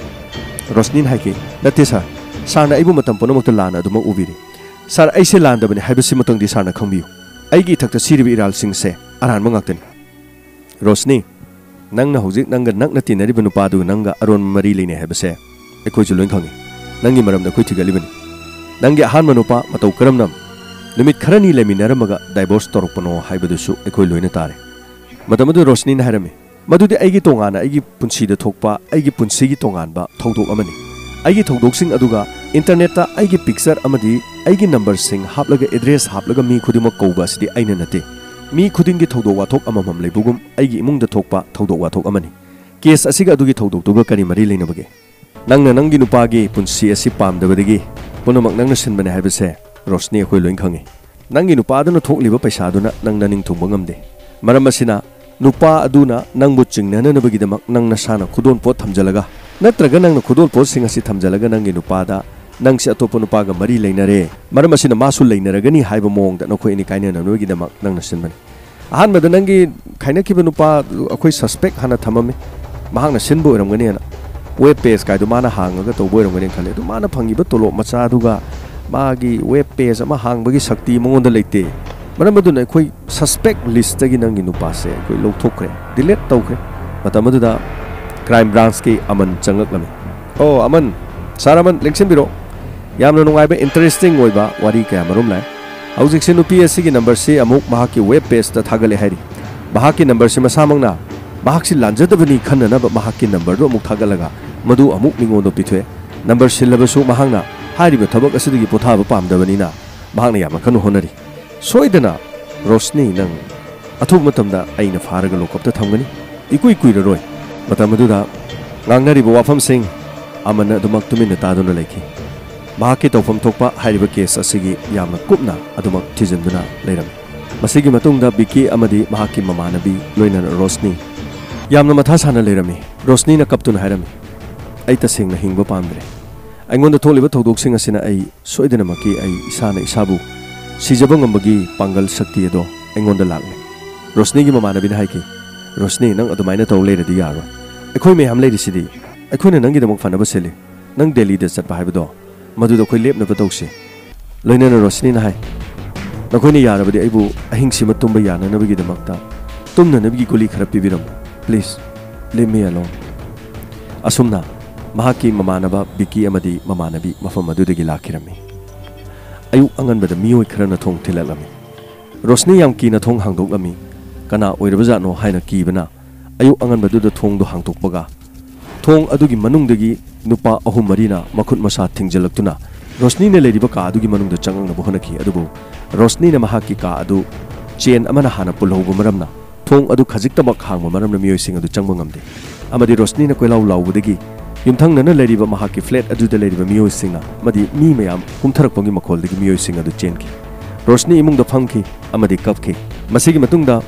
ꯔꯣꯁꯅꯤꯅ ꯍꯥꯏꯈꯤ, "ꯅꯠꯇꯦ ꯁꯥꯔ, ꯁꯥꯔꯅ ꯑꯩꯕꯨ ꯃꯇꯝ ꯄꯨꯝꯅꯃꯛꯇ ꯂꯥꯟꯅ ꯑꯗꯨꯃꯛ ꯎꯕꯤꯔꯤ꯫ ꯁꯥꯔ, ꯑꯩꯁꯦ ꯂꯥꯟꯗꯕꯅꯤ ꯍꯥꯏꯕꯁꯤꯃꯇꯪꯗꯤ ꯁꯥꯔꯅ ꯈꯪꯕꯤꯌꯨ꯫ ꯑꯩꯒꯤ ꯏꯊꯛꯇ ꯁꯤꯔꯤꯕ ꯏꯔꯥꯜꯁꯤꯡꯁꯦ ꯑꯔꯥꯟꯕ ꯉꯥꯛꯇꯅꯤ"꯫ ꯔꯣꯁꯅꯤ, ꯅꯪꯅ ꯍꯧꯖꯤꯛ ꯅꯪꯒ ꯅꯛꯅ ꯇꯤꯟꯅꯔꯤꯕ ꯅꯨꯄꯥꯗꯨ ꯅꯪꯒ ꯑꯔꯣꯟꯕ ꯃꯔꯤ ꯂꯩꯅꯩ ꯍꯥꯏꯕꯁꯦ ꯑꯩꯈꯣꯏꯁꯨ ꯂꯣꯏ ꯈꯪꯉꯤ꯫ ꯅꯪꯒꯤ ꯃꯔꯝꯗ ꯑꯩꯈꯣꯏ ꯊꯤꯒꯠꯂꯤꯕꯅꯤ꯫ ꯅꯪꯒꯤ ꯑꯍꯥꯟꯕ ꯅꯨꯄꯥ ꯃꯇꯧ ꯀꯔꯝꯅ ꯅꯨꯃꯤꯠ ꯈꯔꯅꯤ ꯂꯩꯃꯤꯟꯅꯔꯝꯃꯒ ꯗꯥꯏꯚꯣꯔꯁ ꯇꯧꯔꯛꯄꯅꯣ ꯍꯥꯏꯕꯗꯨꯁꯨ ꯑꯩꯈꯣꯏ ꯂꯣꯏꯅ ꯇꯥꯔꯦ꯫ ꯃꯇꯝ ꯑꯗꯨꯗ ꯔꯣꯁꯅꯤꯅ ꯍꯥꯏꯔꯝꯃꯤ, "ꯃꯗꯨꯗꯤ ꯑꯩꯒꯤ ꯇꯣꯉꯥꯟꯅ ꯑꯩꯒꯤ ꯄꯨꯟꯁꯤꯗ ꯊꯣꯛꯄ ꯑꯩꯒꯤ ꯄꯨꯟꯁꯤꯒꯤ ꯇꯣꯉꯥꯟꯕ ꯊꯧꯗꯣꯛ ꯑꯃꯅꯤ꯫ ꯑꯩꯒꯤ ꯊꯧꯗꯣꯛꯁꯤꯡ ꯑꯗꯨꯒ ꯏꯟꯇꯔꯅꯦꯠꯇ ꯑꯩꯒꯤ ꯄꯤꯛꯆꯔ ꯑꯃꯗꯤ ꯑꯩꯒꯤ ꯅꯝꯕꯔꯁꯤꯡ ꯍꯥꯞꯂꯒ ꯑꯦꯗ꯭ꯔꯦꯁ ꯍꯥꯞꯂꯒ ꯃꯤ ꯈꯨꯗꯤꯡꯃꯛ ꯀꯧꯕ ꯑꯁꯤꯗꯤ ꯑꯩꯅ ꯅꯠꯇꯦ꯫ ꯃꯤ ꯈꯨꯗꯤꯡꯒꯤ ꯊꯧꯗꯣꯛ ꯋꯥꯊꯣꯛ ꯑꯃꯃꯝ ꯂꯩꯕꯒꯨꯝ ꯑꯩꯒꯤ ꯏꯃꯨꯡꯗ ꯊꯣꯛꯄ ꯊꯧꯗꯣꯛ ꯋꯥꯊꯣꯛ ꯑꯃꯅꯤ꯫ ꯀꯦꯁ ꯑꯁꯤꯒ ꯑꯗꯨꯒꯤ ꯊꯧꯗꯣꯛꯇꯨꯒ ꯀꯔꯤ ꯃꯔꯤ ꯂꯩꯅꯕꯒꯦ? ꯅꯪꯅ ꯅꯪꯒꯤ ꯅꯨꯄꯥꯒꯤ ꯄꯨꯟꯁꯤ ꯑꯁꯤ ꯄꯥꯝꯗꯕꯗꯒꯤ ꯄꯨꯝꯅꯃꯛ ꯅꯪꯅ ꯁꯤꯟꯕꯅꯦ ꯍꯥꯏꯕꯁꯦ ꯔꯣꯁꯅꯤ ꯑꯩꯈꯣꯏ ꯂꯣꯏ ꯈꯪꯉꯤ꯫ ꯅꯪꯒꯤ ꯅꯨꯄꯥꯗꯨꯅ ꯊꯣꯛꯂꯤꯕ ꯄꯩꯁꯥꯗꯨꯅ ꯅꯪ ꯅꯅꯤꯡ ꯊꯨꯡꯕ ꯉꯝꯗꯦ꯫ ꯃꯔꯝ ꯑꯁꯤꯅ ꯅꯨꯄꯥ ꯑꯗꯨꯅ ꯅꯪꯕꯨ ꯆꯤꯡꯅꯅꯅꯕꯒꯤꯗꯃꯛ ꯅꯪ ꯅꯁꯥꯅ ꯈꯨꯗꯣꯜ ꯄꯣꯠ ꯊꯝꯖꯤꯜꯂꯒ ꯅꯠꯇ꯭ꯔꯒ ꯅꯪꯅ ꯈꯨꯗꯣꯜ ꯄꯣꯠꯁꯤꯡ ꯑꯁꯤ ꯊꯝꯖꯤꯜꯂꯒ ꯅꯪꯒꯤ ꯅꯨꯄꯥꯗ ꯅꯪꯁꯦ ꯑꯇꯣꯞꯄ ꯅꯨꯄꯥꯒ ꯃꯔꯤ ꯂꯩꯅꯔꯦ, ꯃꯔꯝ ꯑꯁꯤꯅ ꯃꯥꯁꯨ ꯂꯩꯅꯔꯒꯅꯤ ꯍꯥꯏꯕ ꯃꯑꯣꯡꯗ ꯅꯈꯣꯏ ꯑꯅꯤ ꯀꯥꯏꯅꯅꯕꯒꯤꯗꯃꯛ ꯅꯪꯅ ꯁꯤꯟꯕꯅꯤ꯫ ꯑꯍꯥꯟꯕꯗ ꯅꯪꯒꯤ ꯈꯥꯏꯅꯈꯤꯕ ꯅꯨꯄꯥ ꯑꯩꯈꯣꯏ ꯁꯁꯄꯦꯛ ꯍꯥꯟꯅ ꯊꯝꯃꯝꯃꯤ, ꯃꯍꯥꯛꯅ ꯁꯤꯟꯕ ꯑꯣꯏꯔꯝꯒꯅꯤꯅ꯫ ꯋꯦꯕ ꯄꯦꯖ ꯀꯥꯏꯗꯣ ꯃꯥꯅ ꯍꯥꯡꯉꯒ ꯇꯧꯕ ꯑꯣꯏꯔꯝꯒꯅꯤꯅ ꯈꯜꯂꯦ꯫ ꯑꯗꯨ ꯃꯥꯅ ꯐꯪꯉꯤꯕ ꯇꯣꯂꯣꯞ ꯃꯆꯥꯗꯨꯒ ꯃꯥꯒꯤ ꯋꯦꯕ ꯄꯦꯖ ꯑꯃ ꯍꯥꯡꯕꯒꯤ ꯁꯛꯇꯤ ꯃꯉꯣꯟꯗ ꯂꯩꯇꯦ꯫ ꯃꯔꯝ ꯑꯗꯨꯅ ꯑꯩꯈꯣꯏ ꯁꯁꯄꯦꯛ ꯂꯤꯁꯇꯒꯤ ꯅꯪꯒꯤ ꯅꯨꯄꯥꯁꯦ ꯑꯩꯈꯣꯏ ꯂꯧꯊꯣꯛꯈ꯭ꯔꯦ, ꯗꯤꯂꯦꯠ ꯇꯧꯈ꯭ꯔꯦ꯫ ꯃꯇꯝ ꯑꯗꯨꯗ ꯀ꯭ꯔꯥꯏꯝ ꯕ꯭ꯔꯥꯟꯁꯀꯤ ꯑꯃꯟ ꯆꯪꯂꯛꯂꯝꯃꯤ꯫ "ꯑꯣ ꯑꯃꯟ, ꯁꯥꯔ ꯑꯃꯟ, ꯂꯦꯡꯁꯤꯟꯕꯤꯔꯣ꯫ ꯌꯥꯝꯅ ꯅꯨꯡꯉꯥꯏꯕ, ꯏꯟꯇꯔꯦꯁꯇꯤꯡ ꯑꯣꯏꯕ ꯋꯥꯔꯤ ꯀꯌꯥ ꯃꯔꯨꯝ ꯂꯥꯛꯑꯦ꯫ ꯍꯧꯖꯤꯛꯁꯦ ꯅꯨꯄꯤ ꯑꯁꯤꯒꯤ ꯅꯝꯕꯔꯁꯤ ꯑꯃꯨꯛ ꯃꯍꯥꯛꯀꯤ ꯋꯦꯕ ꯄꯦꯖꯇ ꯊꯥꯒꯠꯂꯦ ꯍꯥꯏꯔꯤ꯫ ꯃꯍꯥꯛꯀꯤ ꯅꯝꯕꯔꯁꯤ ꯃꯁꯥꯃꯛꯅ ꯃꯍꯥꯛꯁꯤ ꯂꯥꯟꯖꯗꯕꯅꯤ ꯈꯟꯅꯅꯕ ꯃꯍꯥꯛꯀꯤ ꯅꯝꯕꯔꯗꯨ ꯑꯃꯨꯛ ꯊꯥꯒꯠꯂꯒ ꯃꯗꯨ ꯑꯃꯨꯛ ꯃꯤꯉꯣꯟꯗ ꯄꯤꯊꯣꯛꯑꯦ꯫ ꯅꯝꯕꯔ ꯁꯤꯜꯂꯕꯁꯨ ꯃꯍꯥꯛꯅ ꯍꯥꯏꯔꯤꯕ ꯊꯕꯛ ꯑꯁꯤꯗꯒꯤ ꯄꯣꯊꯥꯕ ꯄꯥꯝꯗꯕꯅꯤꯅ ꯃꯍꯥꯛꯅ ꯌꯥꯝꯅ ꯀꯟꯅ ꯍꯣꯠꯅꯔꯤ꯫ ꯁꯣꯏꯗꯅ ꯔꯣꯁꯅꯤ ꯅꯪ ꯑꯊꯨꯕ ꯃꯇꯝꯗ ꯑꯩꯅ ꯐꯥꯔꯒ ꯂꯣꯀꯞꯇ ꯊꯝꯒꯅꯤ꯫ ꯏꯀꯨꯏ ꯀꯨꯏꯔꯔꯣꯏ"꯫ ꯃꯇꯝ ꯑꯗꯨꯗ ꯉꯥꯡꯅꯔꯤꯕ ꯋꯥꯐꯝꯁꯤꯡ ꯑꯃꯟꯅ ꯑꯗꯨꯃꯛ ꯇꯨꯃꯤꯟꯅ ꯇꯥꯗꯨꯅ ꯂꯩꯈꯤ꯫ ꯃꯍꯥꯛꯀꯤ ꯇꯧꯐꯝ ꯊꯣꯛꯄ ꯍꯥꯏꯔꯤꯕ ꯀꯦꯁ ꯑꯁꯤꯒꯤ ꯌꯥꯝꯅ ꯀꯨꯞꯅ ꯑꯗꯨꯃꯛ ꯊꯤꯖꯤꯟꯗꯨꯅ ꯂꯩꯔꯝꯃꯤ꯫ ꯃꯁꯤꯒꯤ ꯃꯇꯨꯡꯗ ꯕꯤꯀꯤ ꯑꯃꯗꯤ ꯃꯍꯥꯛꯀꯤ ꯃꯃꯥꯟꯅꯕꯤ ꯂꯣꯏꯅꯅ ꯔꯣꯁꯅꯤ ꯌꯥꯝꯅ ꯃꯊꯥ ꯁꯥꯅ ꯂꯩꯔꯝꯃꯤ꯫ ꯔꯣꯁꯅꯤꯅ ꯀꯞꯇꯨꯅ ꯍꯥꯏꯔꯝꯃꯤ, "ꯑꯩ ꯇꯁꯦꯡꯅ ꯍꯤꯡꯕ ꯄꯥꯝꯗ꯭ꯔꯦ꯫ ꯑꯩꯉꯣꯟꯗ ꯊꯣꯛꯂꯤꯕ ꯊꯧꯗꯣꯛꯁꯤꯡ ꯑꯁꯤꯅ ꯑꯩ ꯁꯣꯏꯗꯅꯃꯛꯀꯤ ꯑꯩ ꯏꯁꯥꯅ ꯏꯁꯥꯕꯨ ꯁꯤꯖꯕ ꯉꯝꯕꯒꯤ ꯄꯥꯡꯒꯜ ꯁꯛꯇꯤ ꯑꯗꯣ ꯑꯩꯉꯣꯟꯗ ꯂꯥꯛꯂꯦ꯫" ꯔꯣꯁꯅꯤꯒꯤ ꯃꯃꯥꯟꯅꯕꯤꯅ ꯍꯥꯏꯈꯤ, "ꯔꯣꯁꯅꯤ, ꯅꯪ ꯑꯗꯨꯃꯥꯏꯅ ꯇꯧ ꯂꯩꯔꯗꯤ ꯌꯥꯔꯣꯏ꯫ ꯑꯩꯈꯣꯏ ꯃꯌꯥꯝ ꯂꯩꯔꯤꯁꯤꯗꯤ꯫ ꯑꯩꯈꯣꯏꯅ ꯅꯪꯒꯤꯗꯃꯛ ꯐꯅꯕ ꯁꯤꯜꯂꯤ꯫ ꯅꯪ ꯗꯦꯜꯂꯤꯗ ꯆꯠꯄ ꯍꯥꯏꯕꯗꯣ, ꯃꯗꯨꯗ ꯑꯩꯈꯣꯏ ꯂꯦꯞꯅꯕ ꯇꯧꯁꯤ꯫" ꯂꯣꯏꯅꯅ ꯔꯣꯁꯅꯤꯅ ꯍꯥꯏ, "ꯅꯈꯣꯏꯅ ꯌꯥꯔꯕꯗꯤ ꯑꯩꯕꯨ ꯑꯍꯤꯡꯁꯤꯃ ꯇꯨꯝꯕ ꯌꯥꯅꯅꯕꯒꯤꯗꯃꯛꯇ ꯇꯨꯝꯅꯅꯕꯒꯤ ꯒꯨꯂꯤ ꯈꯔ ꯄꯤꯕꯤꯔꯝꯃꯨ, please, leave me alone꯫" ꯑꯁꯨꯝꯅ ꯃꯍꯥꯛꯀꯤ ꯃꯃꯥꯟꯅꯕ ꯕꯤꯀꯤ ꯑꯃꯗꯤ ꯃꯃꯥꯟꯅꯕꯤ ꯃꯐꯝ ꯑꯗꯨꯗꯒꯤ ꯂꯥꯛꯈꯤꯔꯝꯃꯤ꯫ ꯑꯌꯨꯛ ꯑꯉꯟꯕꯗ ꯃꯤꯑꯣꯏ ꯈꯔꯅ ꯊꯣꯡ ꯊꯤꯜꯂꯛꯂꯝꯃꯤ꯫ ꯔꯣꯁꯅꯤ ꯌꯥꯝ ꯀꯤꯅ ꯊꯣꯡ ꯍꯥꯡꯗꯣꯛꯂꯝꯃꯤ꯫ ꯀꯅꯥ ꯑꯣꯏꯔꯕꯖꯥꯠꯅꯣ ꯍꯥꯏꯅ ꯀꯤꯕꯅ ꯑꯌꯨꯛ ꯑꯉꯟꯕꯗꯨꯗ ꯊꯣꯡꯗꯨ ꯍꯥꯡꯗꯣꯛꯄꯒ, ꯊꯣꯡ ꯑꯗꯨꯒꯤ ꯃꯅꯨꯡꯗꯒꯤ ꯅꯨꯄꯥ ꯑꯍꯨꯝ ꯃꯔꯤꯅ ꯃꯈꯨꯠ ꯃꯁꯥ ꯊꯤꯡꯖꯤꯜꯂꯛꯇꯨꯅ ꯔꯣꯁꯅꯤꯅ ꯂꯩꯔꯤꯕ ꯀꯥ ꯑꯗꯨꯒꯤ ꯃꯅꯨꯡꯗ ꯆꯪꯂꯛꯅꯕ ꯍꯣꯠꯅꯈꯤ꯫ ꯑꯗꯨꯕꯨ ꯔꯣꯁꯅꯤꯅ ꯃꯍꯥꯛꯀꯤ ꯀꯥ ꯑꯗꯨ ꯆꯦꯟ ꯑꯃꯅ ꯍꯥꯟꯅ ꯄꯨꯜꯍꯧꯕ ꯃꯔꯝꯅ, ꯊꯣꯡ ꯑꯗꯨ ꯈꯖꯤꯛꯇꯃꯛ ꯍꯥꯡꯕ ꯃꯔꯝꯅ ꯃꯤꯑꯣꯏꯁꯤꯡ ꯑꯗꯨ ꯆꯪꯕ ꯉꯝꯗꯦ꯫ ꯑꯃꯗꯤ ꯔꯣꯁꯅꯤꯅ ꯀꯣꯏꯂꯥꯎ ꯂꯥꯎꯕꯗꯒꯤ ꯌꯨꯝꯊꯪꯅꯅ ꯂꯩꯔꯤꯕ ꯃꯍꯥꯛꯀꯤ ꯐ꯭ꯂꯦꯠ ꯑꯗꯨꯗ ꯂꯩꯔꯤꯕ ꯃꯤꯑꯣꯏꯁꯤꯡꯅ ꯑꯃꯗꯤ ꯃꯤ ꯃꯌꯥꯝ ꯀꯨꯝꯊꯔꯛꯄꯒꯤ ꯃꯈꯣꯜꯗꯒꯤ ꯃꯤꯑꯣꯏꯁꯤꯡ ꯑꯗꯨ ꯆꯦꯟꯈꯤ꯫ ꯔꯣꯁꯅꯤ ꯏꯃꯨꯡꯗ ꯐꯝꯈꯤ ꯑꯃꯗꯤ ꯀꯞꯈꯤ꯫ ꯃꯁꯤꯒꯤ ꯃꯇꯨꯡꯗ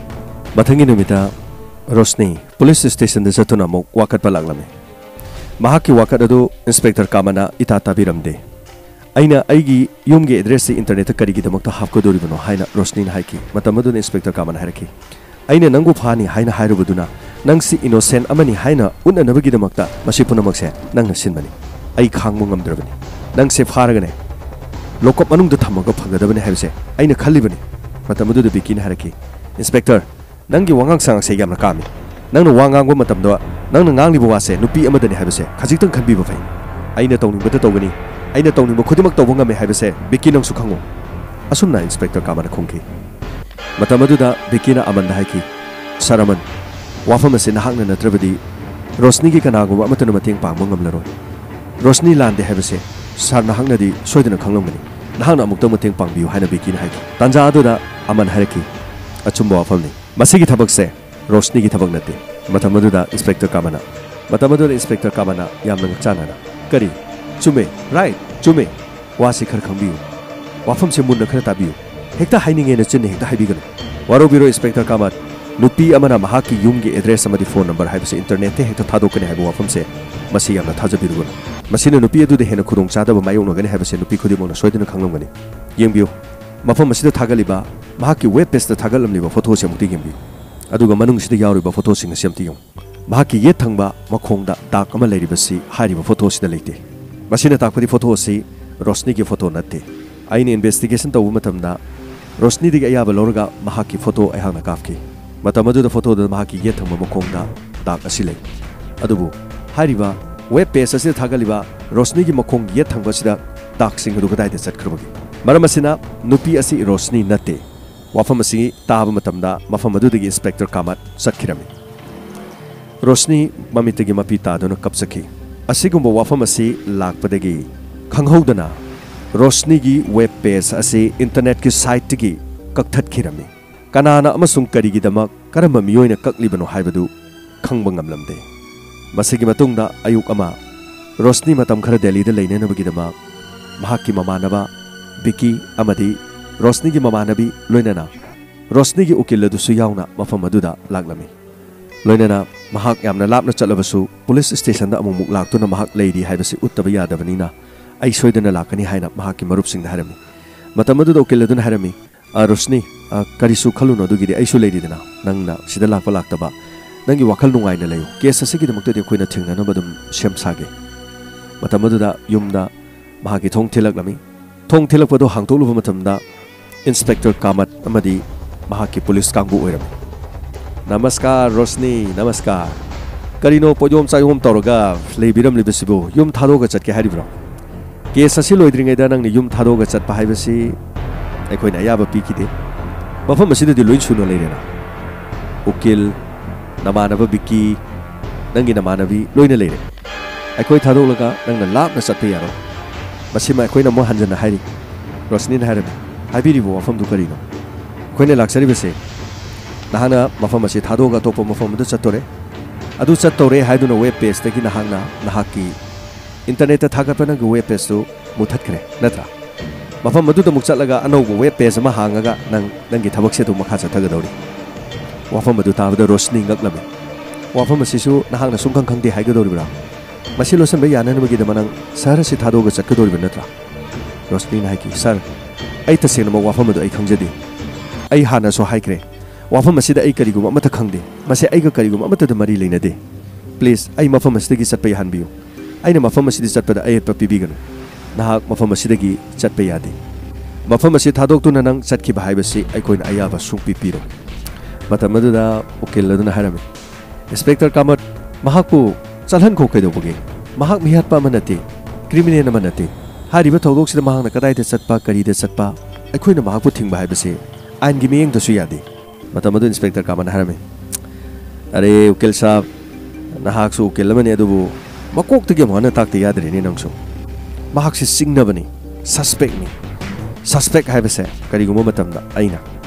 ꯃꯊꯪꯒꯤ ꯅꯨꯃꯤꯠꯇ ꯔꯣꯁꯅꯤ ꯄꯨꯂꯤꯁ ꯁ꯭ꯇꯦꯁꯟꯗ ꯆꯠꯇꯨꯅ ꯑꯃꯨꯛ ꯋꯥꯀꯠꯄ ꯂꯥꯛꯂꯝꯃꯤ꯫ ꯃꯍꯥꯛꯀꯤ ꯋꯥꯀꯠ ꯑꯗꯨ ꯏꯟꯁꯄꯦꯛꯇꯔ ꯀꯥꯃꯅ ꯏꯇꯥ ꯇꯥꯕꯤꯔꯝꯗꯦ꯫ "ꯑꯩꯅ ꯑꯩꯒꯤ ꯌꯨꯝꯒꯤ ꯑꯦꯗ꯭ꯔꯦꯁꯁꯤ ꯏꯟꯇꯔꯅꯦꯠꯇ ꯀꯔꯤꯒꯤꯗꯃꯛꯇ ꯍꯥꯞꯀꯗꯧꯔꯤꯕꯅꯣ?" ꯍꯥꯏꯅ ꯔꯣꯁꯅꯤꯅ ꯍꯥꯏꯈꯤ꯫ ꯃꯇꯝ ꯑꯗꯨꯗ ꯏꯟꯁꯄꯦꯛꯇꯔ ꯀꯥꯃꯟ ꯍꯥꯏꯔꯛꯈꯤ, "ꯑꯩꯅ ꯅꯪꯕꯨ ꯐꯥꯅꯤ ꯍꯥꯏꯅ ꯍꯥꯏꯔꯨꯕꯗꯨꯅ ꯅꯪꯁꯤ ꯏꯅꯣꯁꯦꯟ ꯑꯃꯅꯤ ꯍꯥꯏꯅ ꯎꯠꯅꯅꯕꯒꯤꯗꯃꯛꯇ ꯃꯁꯤ ꯄꯨꯝꯅꯃꯛꯁꯦ ꯅꯪꯅ ꯁꯤꯟꯕꯅꯤ꯫ ꯑꯩ ꯈꯥꯡꯕ ꯉꯝꯗ꯭ꯔꯕꯅꯤ꯫ ꯅꯪꯁꯦ ꯐꯥꯔꯒꯅꯦ, ꯂꯣꯀꯞ ꯃꯅꯨꯡꯗ ꯊꯝꯃꯒ ꯐꯒꯗꯕꯅꯤ ꯍꯥꯏꯕꯁꯦ ꯑꯩꯅ ꯈꯜꯂꯤꯕꯅꯤ꯫" ꯃꯇꯝ ꯑꯗꯨꯗ ꯕꯤꯀꯤꯅ ꯍꯥꯏꯔꯛꯈꯤ, "ꯏꯟꯁꯄꯦꯛꯇꯔ, ꯅꯪꯒꯤ ꯋꯥꯉꯥꯡ ꯁꯉꯥꯡꯁꯦ ꯌꯥꯝꯅ ꯀꯥꯝꯃꯤ꯫ ꯅꯪꯅ ꯋꯥ ꯉꯥꯡꯕ ꯃꯇꯝꯗ ꯅꯪꯅ ꯉꯥꯡꯂꯤꯕ ꯋꯥꯁꯦ ꯅꯨꯄꯤ ꯑꯃꯗꯅꯤ ꯍꯥꯏꯕꯁꯦ ꯈꯖꯤꯛꯇꯪ ꯈꯟꯕꯤꯕ ꯐꯩ꯫ ꯑꯩꯅ ꯇꯧꯅꯤꯡꯕꯇ ꯇꯧꯒꯅꯤ꯫ ꯑꯩꯅ ꯇꯧꯅꯤꯡꯕ ꯈꯨꯗꯤꯡꯃꯛ ꯇꯧꯕ ꯉꯝꯃꯤ ꯍꯥꯏꯕꯁꯦ ꯕꯤꯀꯤ ꯅꯪꯁꯨ ꯈꯪꯉꯨ꯫" ꯑꯁꯨꯝꯅ ꯏꯟꯁꯄꯦꯛꯇꯔ ꯀꯥꯃꯟꯅ ꯈꯨꯝꯈꯤ꯫ ꯃꯇꯝ ꯑꯗꯨꯗ ꯕꯤꯀꯤꯅ ꯑꯃꯟꯗ ꯍꯥꯏꯈꯤ, "ꯁꯥꯔ ꯑꯃꯟ, ꯋꯥꯐꯝ ꯑꯁꯤ ꯅꯍꯥꯛꯅ ꯅꯠꯇ꯭ꯔꯕꯗꯤ ꯔꯣꯁꯅꯤꯒꯤ ꯀꯅꯥꯒꯨꯝꯕ ꯑꯃꯠꯇꯅ ꯃꯇꯦꯡ ꯄꯥꯡꯕ ꯉꯝꯂꯔꯣꯏ꯫ ꯔꯣꯁꯅꯤ ꯂꯥꯟꯗꯦ ꯍꯥꯏꯕꯁꯦ ꯁꯥꯔ ꯅꯍꯥꯛꯅꯗꯤ ꯁꯣꯏꯗꯅ ꯈꯪꯂꯝꯒꯅꯤ꯫ ꯅꯍꯥꯛꯅ ꯑꯃꯨꯛꯇꯪ ꯃꯇꯦꯡ ꯄꯥꯡꯕꯤꯌꯨ" ꯍꯥꯏꯅ ꯕꯤꯀꯤꯅ ꯍꯥꯏꯈꯤ꯫ ꯇꯥꯟꯖꯥ ꯑꯗꯨꯗ ꯑꯃꯟ ꯍꯥꯏꯔꯛꯈꯤ, "ꯑꯆꯨꯝꯕ ꯋꯥꯐꯝꯅꯤ꯫ ꯃꯁꯤꯒꯤ ꯊꯕꯛꯁꯦ ꯔꯣꯁꯅꯤꯒꯤ ꯊꯕꯛ ꯅꯠꯇꯦ꯫" ꯃꯇꯝ ꯑꯗꯨꯗ ꯏꯟꯁꯄꯦꯛꯇꯔ ꯀꯥꯃꯟꯅ, ꯃꯇꯝ ꯑꯗꯨꯗ ꯏꯟꯁꯄꯦꯛꯇꯔ ꯀꯥꯃꯟꯅ ꯌꯥꯝꯅ ꯉꯛꯆꯥꯟꯅꯅ, "ꯀꯔꯤ? ꯆꯨꯝꯃꯦ, ꯔꯥꯏꯠ, ꯆꯨꯝꯃꯦ꯫ ꯋꯥꯁꯤ ꯈꯔ ꯈꯪꯕꯤꯌꯨ꯫ ꯋꯥꯐꯝꯁꯦ ꯃꯨꯟꯅ ꯈꯔ ꯇꯥꯕꯤꯌꯨ꯫ ꯍꯦꯛꯇ ꯍꯥꯏꯅꯤꯡꯉꯦꯅ ꯆꯤꯟꯅ ꯍꯦꯛꯇ ꯍꯥꯏꯕꯤꯒꯅꯨ꯫" "ꯋꯥꯔꯧꯕꯤꯔꯣꯏ, ꯏꯟꯁꯄꯦꯛꯇꯔ ꯀꯥꯃꯟ꯫ ꯅꯨꯄꯤ ꯑꯃꯅ ꯃꯍꯥꯛꯀꯤ ꯌꯨꯝꯒꯤ ꯑꯦꯗ꯭ꯔꯦꯁ ꯑꯃꯗꯤ ꯐꯣꯟ ꯅꯝꯕꯔ ꯍꯥꯏꯕꯁꯤ ꯏꯟꯇꯔꯅꯦꯠꯇ ꯍꯦꯛꯇ ꯊꯥꯗꯣꯛꯀꯅꯤ ꯍꯥꯏꯕ ꯋꯥꯐꯝꯁꯦ, ꯃꯁꯤ ꯌꯥꯝꯅ ꯊꯥꯖꯕꯤꯔꯨꯒꯅꯨ꯫ ꯃꯁꯤꯅ ꯅꯨꯄꯤ ꯑꯗꯨꯗ ꯍꯦꯟꯅ ꯈꯨꯗꯣꯡꯆꯥꯗꯕ ꯃꯥꯌꯣꯛꯅꯒꯅꯤ ꯍꯥꯏꯕꯁꯤ ꯅꯨꯄꯤ ꯈꯨꯗꯤꯡꯃꯛꯅ ꯁꯣꯏꯗꯅ ꯈꯪꯂꯝꯒꯅꯤ꯫ ꯌꯦꯡꯕꯤꯌꯨ, ꯃꯐꯝ ꯑꯁꯤꯗ ꯊꯥꯒꯠꯂꯤꯕ, ꯃꯍꯥꯛꯀꯤ ꯋꯦꯕ ꯄꯦꯖꯇ ꯊꯥꯒꯠꯂꯝꯂꯤꯕ ꯐꯣꯇꯣꯁꯤ ꯑꯃꯨꯛꯇ ꯌꯦꯡꯕꯤꯌꯨ, ꯑꯗꯨꯒ ꯃꯅꯨꯡꯁꯤꯗ ꯌꯥꯎꯔꯤꯕ ꯐꯣꯇꯣꯁꯤꯡ ꯑꯁꯤ ꯑꯃꯨꯛꯇ ꯌꯦꯡꯉꯨ꯫ ꯃꯍꯥꯛꯀꯤ ꯌꯦꯠ ꯊꯪꯕ ꯃꯈꯣꯡꯗ ꯗꯥꯛ ꯑꯃ ꯂꯩꯔꯤꯕꯁꯤ ꯍꯥꯏꯔꯤꯕ ꯐꯣꯇꯣꯁꯤꯗ ꯂꯩꯇꯦ꯫ ꯃꯁꯤꯅ ꯇꯥꯛꯄꯗꯤ ꯐꯣꯇꯣ ꯑꯁꯤ ꯔꯣꯁꯅꯤꯒꯤ ꯐꯣꯇꯣ ꯅꯠꯇꯦ꯫ ꯑꯩꯅ ꯏꯟꯚꯦꯁꯇꯤꯒꯦꯁꯟ ꯇꯧꯕ ꯃꯇꯝꯗ ꯔꯣꯁꯅꯤꯗꯒꯤ ꯑꯌꯥꯕ ꯂꯧꯔꯒ ꯃꯍꯥꯛꯀꯤ ꯐꯣꯇꯣ ꯑꯩꯍꯥꯛꯅ ꯀꯥꯞꯈꯤ꯫ ꯃꯇꯝ ꯑꯗꯨꯗ ꯐꯣꯇꯣꯗ ꯃꯍꯥꯛꯀꯤ ꯌꯦꯠ ꯊꯪꯕ ꯃꯈꯣꯡꯗ ꯗꯥꯛ ꯑꯁꯤ ꯂꯩ꯫ ꯑꯗꯨꯕꯨ ꯍꯥꯏꯔꯤꯕ ꯋꯦꯕ ꯄꯦꯖ ꯑꯁꯤꯗ ꯊꯥꯒꯠꯂꯤꯕ ꯔꯣꯁꯅꯤꯒꯤ ꯃꯈꯣꯡꯒꯤ ꯌꯦꯠ ꯊꯪꯕ ꯑꯁꯤꯗ ꯗꯥꯛꯁꯤꯡ ꯑꯗꯨ ꯀꯗꯥꯏꯗ ꯆꯠꯈ꯭ꯔꯕꯒꯦ? ꯃꯔꯝ ꯑꯁꯤꯅ, ꯅꯨꯄꯤ ꯑꯁꯤ ꯔꯣꯁꯅꯤ ꯅꯠꯇꯦ꯫ ꯋꯥꯐꯝ ꯑꯁꯤ ꯇꯥꯕ ꯃꯇꯝꯗ ꯃꯐꯝ ꯑꯗꯨꯗꯒꯤ ꯏꯟꯁꯄꯦꯛꯇꯔ ꯀꯥꯃꯠ ꯆꯠꯈꯤꯔꯝꯃꯤ꯫ ꯔꯣꯁꯅꯤ ꯃꯃꯤꯠꯇꯒꯤ ꯃꯄꯤ ꯇꯥꯗꯨꯅ ꯀꯞꯆꯈꯤ꯫ ꯑꯁꯤꯒꯨꯝꯕ ꯋꯥꯐꯝ ꯑꯁꯤ ꯂꯥꯛꯄꯗꯒꯤ ꯈꯪꯍꯧꯗꯅ ꯔꯣꯁꯅꯤꯒꯤ ꯋꯦꯕ ꯄꯦꯖ ꯑꯁꯤ ꯏꯟꯇꯔꯅꯦꯠꯀꯤ ꯁꯥꯏꯠꯇꯒꯤ ꯀꯛꯊꯠꯈꯤꯔꯝꯃꯤ꯫ ꯀꯅꯥꯅ ꯑꯃꯁꯨꯡ ꯀꯔꯤꯒꯤꯗꯃꯛ, ꯀꯔꯝꯕ ꯃꯤꯑꯣꯏꯅ ꯀꯛꯂꯤꯕꯅꯣ ꯍꯥꯏꯕꯗꯨ ꯈꯪꯕ ꯉꯝꯂꯝꯗꯦ꯫ ꯃꯁꯤꯒꯤ ꯃꯇꯨꯡꯗ ꯑꯌꯨꯛ ꯑꯃ, ꯔꯣꯁꯅꯤ ꯃꯇꯝ ꯈꯔ ꯗꯦꯜꯂꯤꯗ ꯂꯩꯅꯅꯕꯒꯤꯗꯃꯛ ꯃꯍꯥꯛꯀꯤ ꯃꯃꯥꯟꯅꯕ ꯕꯤꯀꯤ ꯑꯃꯗꯤ ꯔꯣꯁꯅꯤꯒꯤ ꯃꯃꯥꯟꯅꯕꯤ, ꯂꯣꯏꯅꯅ ꯔꯣꯁꯅꯤꯒꯤ ꯎꯀꯤꯜ ꯑꯗꯨꯁꯨ ꯌꯥꯎꯅ ꯃꯐꯝ ꯑꯗꯨꯗ ꯂꯥꯛꯂꯝꯃꯤ꯫ ꯂꯣꯏꯅꯅ ꯃꯍꯥꯛ ꯌꯥꯝꯅ ꯂꯥꯞꯅ ꯆꯠꯂꯕꯁꯨ ꯄꯨꯂꯤꯁ ꯁ꯭ꯇꯦꯁꯟꯗ ꯑꯃꯨꯛꯃꯨꯛ ꯂꯥꯛꯇꯨꯅ ꯃꯍꯥꯛ ꯂꯩꯔꯤ ꯍꯥꯏꯕꯁꯤ ꯎꯠꯇꯕ ꯌꯥꯗꯕꯅꯤꯅ, ꯑꯩ ꯁꯣꯏꯗꯅ ꯂꯥꯛꯀꯅꯤ ꯍꯥꯏꯅ ꯃꯍꯥꯛꯀꯤ ꯃꯔꯨꯞꯁꯤꯡꯗ ꯍꯥꯏꯔꯝꯃꯤ꯫ ꯃꯇꯝ ꯑꯗꯨꯗ ꯎꯀꯤꯜ ꯑꯗꯨꯅ ꯍꯥꯏꯔꯝꯃꯤ, "ꯑ, ꯔꯣꯁꯅꯤ, ꯑ, ꯀꯔꯤꯁꯨ ꯈꯜꯂꯨꯅꯨ, ꯑꯗꯨꯒꯤꯗꯤ ꯑꯩꯁꯨ ꯂꯩꯔꯤꯗꯅ, ꯅꯪꯅ ꯁꯤꯗ ꯂꯥꯛꯄ ꯂꯥꯛꯇꯕ, ꯅꯪꯒꯤ ꯋꯥꯈꯜ ꯅꯨꯡꯉꯥꯏꯅ ꯂꯩꯌꯨ꯫ ꯀꯦꯁ ꯑꯁꯤꯒꯤꯗꯃꯛꯇꯗꯤ ꯑꯩꯈꯣꯏꯅ ꯊꯦꯡꯅꯅꯕ ꯑꯗꯨꯝ ꯁꯦꯝ ꯁꯥꯒꯦ꯫" ꯃꯇꯝ ꯑꯗꯨꯗ ꯌꯨꯝꯗ ꯃꯍꯥꯛꯀꯤ ꯊꯣꯡ ꯊꯤꯜꯂꯛꯂꯝꯃꯤ꯫ ꯊꯣꯡ ꯊꯤꯜꯂꯛꯄꯗꯨ ꯍꯥꯡꯗꯣꯛꯂꯨꯕ ꯃꯇꯝꯗ ꯏꯟꯁꯄꯦꯛꯇꯔ ꯀꯥꯃꯠ ꯑꯃꯗꯤ ꯃꯍꯥꯛꯀꯤ ꯄꯨꯂꯤꯁ ꯀꯥꯡꯕꯨ ꯑꯣꯏꯔꯝꯃꯤ꯫ "ꯅꯃꯁꯀꯥꯔ ꯔꯣꯁꯅꯤ, ꯅꯃꯁꯀꯥꯔ꯫ ꯀꯔꯤꯅꯣ ꯄꯣꯌꯣꯝ ꯆꯥꯌꯣꯝ ꯇꯧꯔꯒ ꯂꯩꯕꯤꯔꯝꯂꯤꯕꯁꯤꯕꯨ? ꯌꯨꯝ ꯊꯥꯗꯣꯛꯑꯒ ꯆꯠꯀꯦ ꯍꯥꯏꯔꯤꯕ꯭ꯔꯣ?" "ꯀꯦꯁ ꯑꯁꯤ ꯂꯣꯏꯗ꯭ꯔꯤꯉꯩꯗ ꯅꯪꯅ ꯌꯨꯝ ꯊꯥꯗꯣꯛꯑꯒ ꯆꯠꯄ ꯍꯥꯏꯕꯁꯤ ꯑꯩꯈꯣꯏꯅ ꯑꯌꯥꯕ ꯄꯤꯈꯤꯗꯦ꯫ ꯃꯐꯝ ꯑꯁꯤꯗꯗꯤ ꯂꯣꯏ ꯁꯨꯅ ꯂꯩꯔꯦꯅ꯫ ꯎꯀꯤꯜ, ꯅꯃꯥꯟꯅꯕ ꯕꯤꯀꯤ, ꯅꯪꯒꯤ ꯅꯃꯥꯟꯅꯕꯤ ꯂꯣꯏꯅ ꯂꯩꯔꯦ꯫ ꯑꯩꯈꯣꯏ ꯊꯥꯗꯣꯛꯂꯒ ꯅꯪꯅ ꯂꯥꯞꯅ ꯆꯠꯄ ꯌꯥꯔꯣꯏ꯫" ꯃꯁꯤꯃ ꯑꯩꯈꯣꯏꯅ ꯑꯃꯨꯛ ꯍꯟꯖꯟꯅ ꯍꯥꯏꯔꯤ꯫ ꯔꯣꯁꯅꯤꯅ ꯍꯥꯏꯔꯝꯃꯤ, "ꯍꯥꯏꯕꯤꯔꯤꯕ ꯋꯥꯐꯝꯗꯨ ꯀꯔꯤꯅꯣ? ꯑꯩꯈꯣꯏꯅ ꯂꯥꯛꯆꯔꯤꯕꯁꯦ, ꯅꯍꯥꯛꯅ ꯃꯐꯝ ꯑꯁꯤ ꯊꯥꯗꯣꯛꯑꯒ ꯑꯇꯣꯞꯄ ꯃꯐꯝ ꯑꯃꯗ ꯆꯠꯇꯣꯔꯦ꯫ ꯑꯗꯨ ꯆꯠꯇꯧꯔꯦ ꯍꯥꯏꯗꯨꯅ ꯋꯦꯕ ꯄꯦꯖꯇꯒꯤ ꯅꯍꯥꯛꯅ ꯅꯍꯥꯛꯀꯤ ꯏꯟꯇꯔꯅꯦꯠꯇ ꯊꯥꯒꯠꯄ ꯅꯪꯒꯤ ꯋꯦꯕ ꯄꯦꯖꯇꯨ ꯃꯨꯊꯠꯈ꯭ꯔꯦ, ꯅꯠꯇ꯭ꯔꯥ? ꯃꯐꯝ ꯑꯗꯨꯗ ꯑꯃꯨꯛ ꯆꯠꯂꯒ ꯑꯅꯧꯕ ꯋꯦꯕ ꯄꯦꯖ ꯑꯃ ꯍꯥꯡꯉꯒ ꯅꯪ ꯅꯪꯒꯤ ꯊꯕꯛꯁꯦ ꯑꯗꯨꯝ ꯃꯈꯥ ꯆꯠꯊꯒꯗꯧꯔꯤ꯫" ꯋꯥꯐꯝ ꯑꯗꯨ ꯇꯥꯕꯗ ꯔꯣꯁꯅꯤ ꯉꯛꯂꯝꯃꯤ꯫ "ꯋꯥꯐꯝ ꯑꯁꯤꯁꯨ ꯅꯍꯥꯛꯅ ꯁꯨꯡꯈꯪ ꯈꯪꯗꯦ ꯍꯥꯏꯒꯗꯧꯔꯤꯕ꯭ꯔꯥ? ꯃꯁꯤ ꯂꯣꯏꯁꯤꯟꯕ ꯌꯥꯅꯅꯕꯒꯤꯗꯃꯛ ꯅꯪ ꯁꯍꯔ ꯑꯁꯤ ꯊꯥꯗꯣꯛꯑꯒ ꯆꯠꯀꯗꯧꯔꯤꯕ ꯅꯠꯇ꯭ꯔꯥ?" ꯔꯣꯁꯅꯤꯅ ꯍꯥꯏꯈꯤ, "ꯁꯥꯔ, ꯑꯩ ꯇꯁꯦꯡꯅꯃꯛ ꯋꯥꯐꯝ ꯑꯗꯨ ꯑꯩ ꯈꯪꯖꯗꯦ꯫ ꯑꯩ ꯍꯥꯟꯅꯁꯨ ꯍꯥꯏꯈ꯭ꯔꯦ, ꯋꯥꯐꯝ ꯑꯁꯤꯗ ꯑꯩ ꯀꯔꯤꯒꯨꯝꯕ ꯑꯃꯠꯇ ꯈꯪꯗꯦ꯫ ꯃꯁꯤ ꯑꯩꯒ ꯀꯔꯤꯒꯨꯝꯕ ꯑꯃꯠꯇꯗ ꯃꯔꯤ ꯂꯩꯅꯗꯦ꯫ ꯄ꯭ꯂꯤꯖ, ꯑꯩ ꯃꯐꯝ ꯑꯁꯤꯗꯒꯤ ꯆꯠꯄ ꯌꯥꯍꯟꯕꯤꯌꯨ꯫ ꯑꯩꯅ ꯃꯐꯝ ꯑꯁꯤꯗ ꯆꯠꯄꯗ ꯑꯌꯦꯠꯄ ꯄꯤꯕꯤꯒꯅꯨ꯫ ꯅꯍꯥꯛ ꯃꯐꯝ ꯑꯁꯤꯗꯒꯤ ꯆꯠꯄ ꯌꯥꯗꯦ꯫ ꯃꯐꯝ ꯑꯁꯤ ꯊꯥꯗꯣꯛꯇꯨꯅ ꯅꯪ ꯆꯠꯈꯤꯕ ꯍꯥꯏꯕꯁꯤ ꯑꯩꯈꯣꯏꯅ ꯑꯌꯥꯕ ꯁꯨꯡꯄꯤ ꯄꯤꯔꯣꯏ꯫" ꯃꯇꯝ ꯑꯗꯨꯗ ꯎꯀꯤꯜ ꯑꯗꯨꯅ ꯍꯥꯏꯔꯝꯃꯤ, "ꯏꯟꯁꯄꯦꯛꯇꯔ ꯀꯥꯃꯠ, ꯃꯍꯥꯛꯄꯨ ꯆꯠꯍꯟꯈꯣ꯫ ꯀꯩꯗꯧꯕꯒꯦ? ꯃꯍꯥꯛ ꯃꯤꯍꯥꯠꯄ ꯑꯃ ꯅꯠꯇꯦ, ꯀ꯭ꯔꯤꯃꯤꯅꯦꯜ ꯑꯃ ꯅꯠꯇꯦ꯫ ꯍꯥꯏꯔꯤꯕ ꯊꯧꯗꯣꯛꯁꯤꯗ ꯃꯍꯥꯛꯅ ꯀꯗꯥꯏꯗ ꯆꯠꯄ, ꯀꯔꯤꯗ ꯆꯠꯄ, ꯑꯩꯈꯣꯏꯅ ꯃꯍꯥꯛꯄꯨ ꯊꯤꯡꯕ ꯍꯥꯏꯕꯁꯤ ꯑꯥꯏꯟꯒꯤ ꯃꯤꯠꯌꯦꯡꯗꯁꯨ ꯌꯥꯗꯦ꯫" ꯃꯇꯝ ꯑꯗꯨ ꯏꯟꯁꯄꯦꯛꯇꯔ ꯀꯥꯃꯠꯅ ꯍꯥꯏꯔꯝꯃꯤ, "ꯑꯔꯦ ꯎꯀꯤꯜ ꯁꯥꯕ, ꯅꯍꯥꯛꯁꯨ ꯎꯀꯤꯜ ꯑꯃꯅꯤ, ꯑꯗꯨꯕꯨ ꯃꯀꯣꯛꯇꯒꯤ ꯑꯃꯨꯛ ꯍꯟꯅ ꯇꯥꯛꯇ ꯌꯥꯗ꯭ꯔꯦꯅꯦ ꯅꯪꯁꯨ꯫ ꯃꯍꯥꯛꯁꯤ ꯆꯤꯡꯅꯕꯅꯤ, ꯁꯁꯄꯦꯛꯅꯤ꯫ ꯁꯁꯄꯦꯛ ꯍꯥꯏꯕꯁꯦ ꯀꯔꯤꯒꯨꯝꯕ ꯃꯇꯝꯗ ꯑꯩꯅ,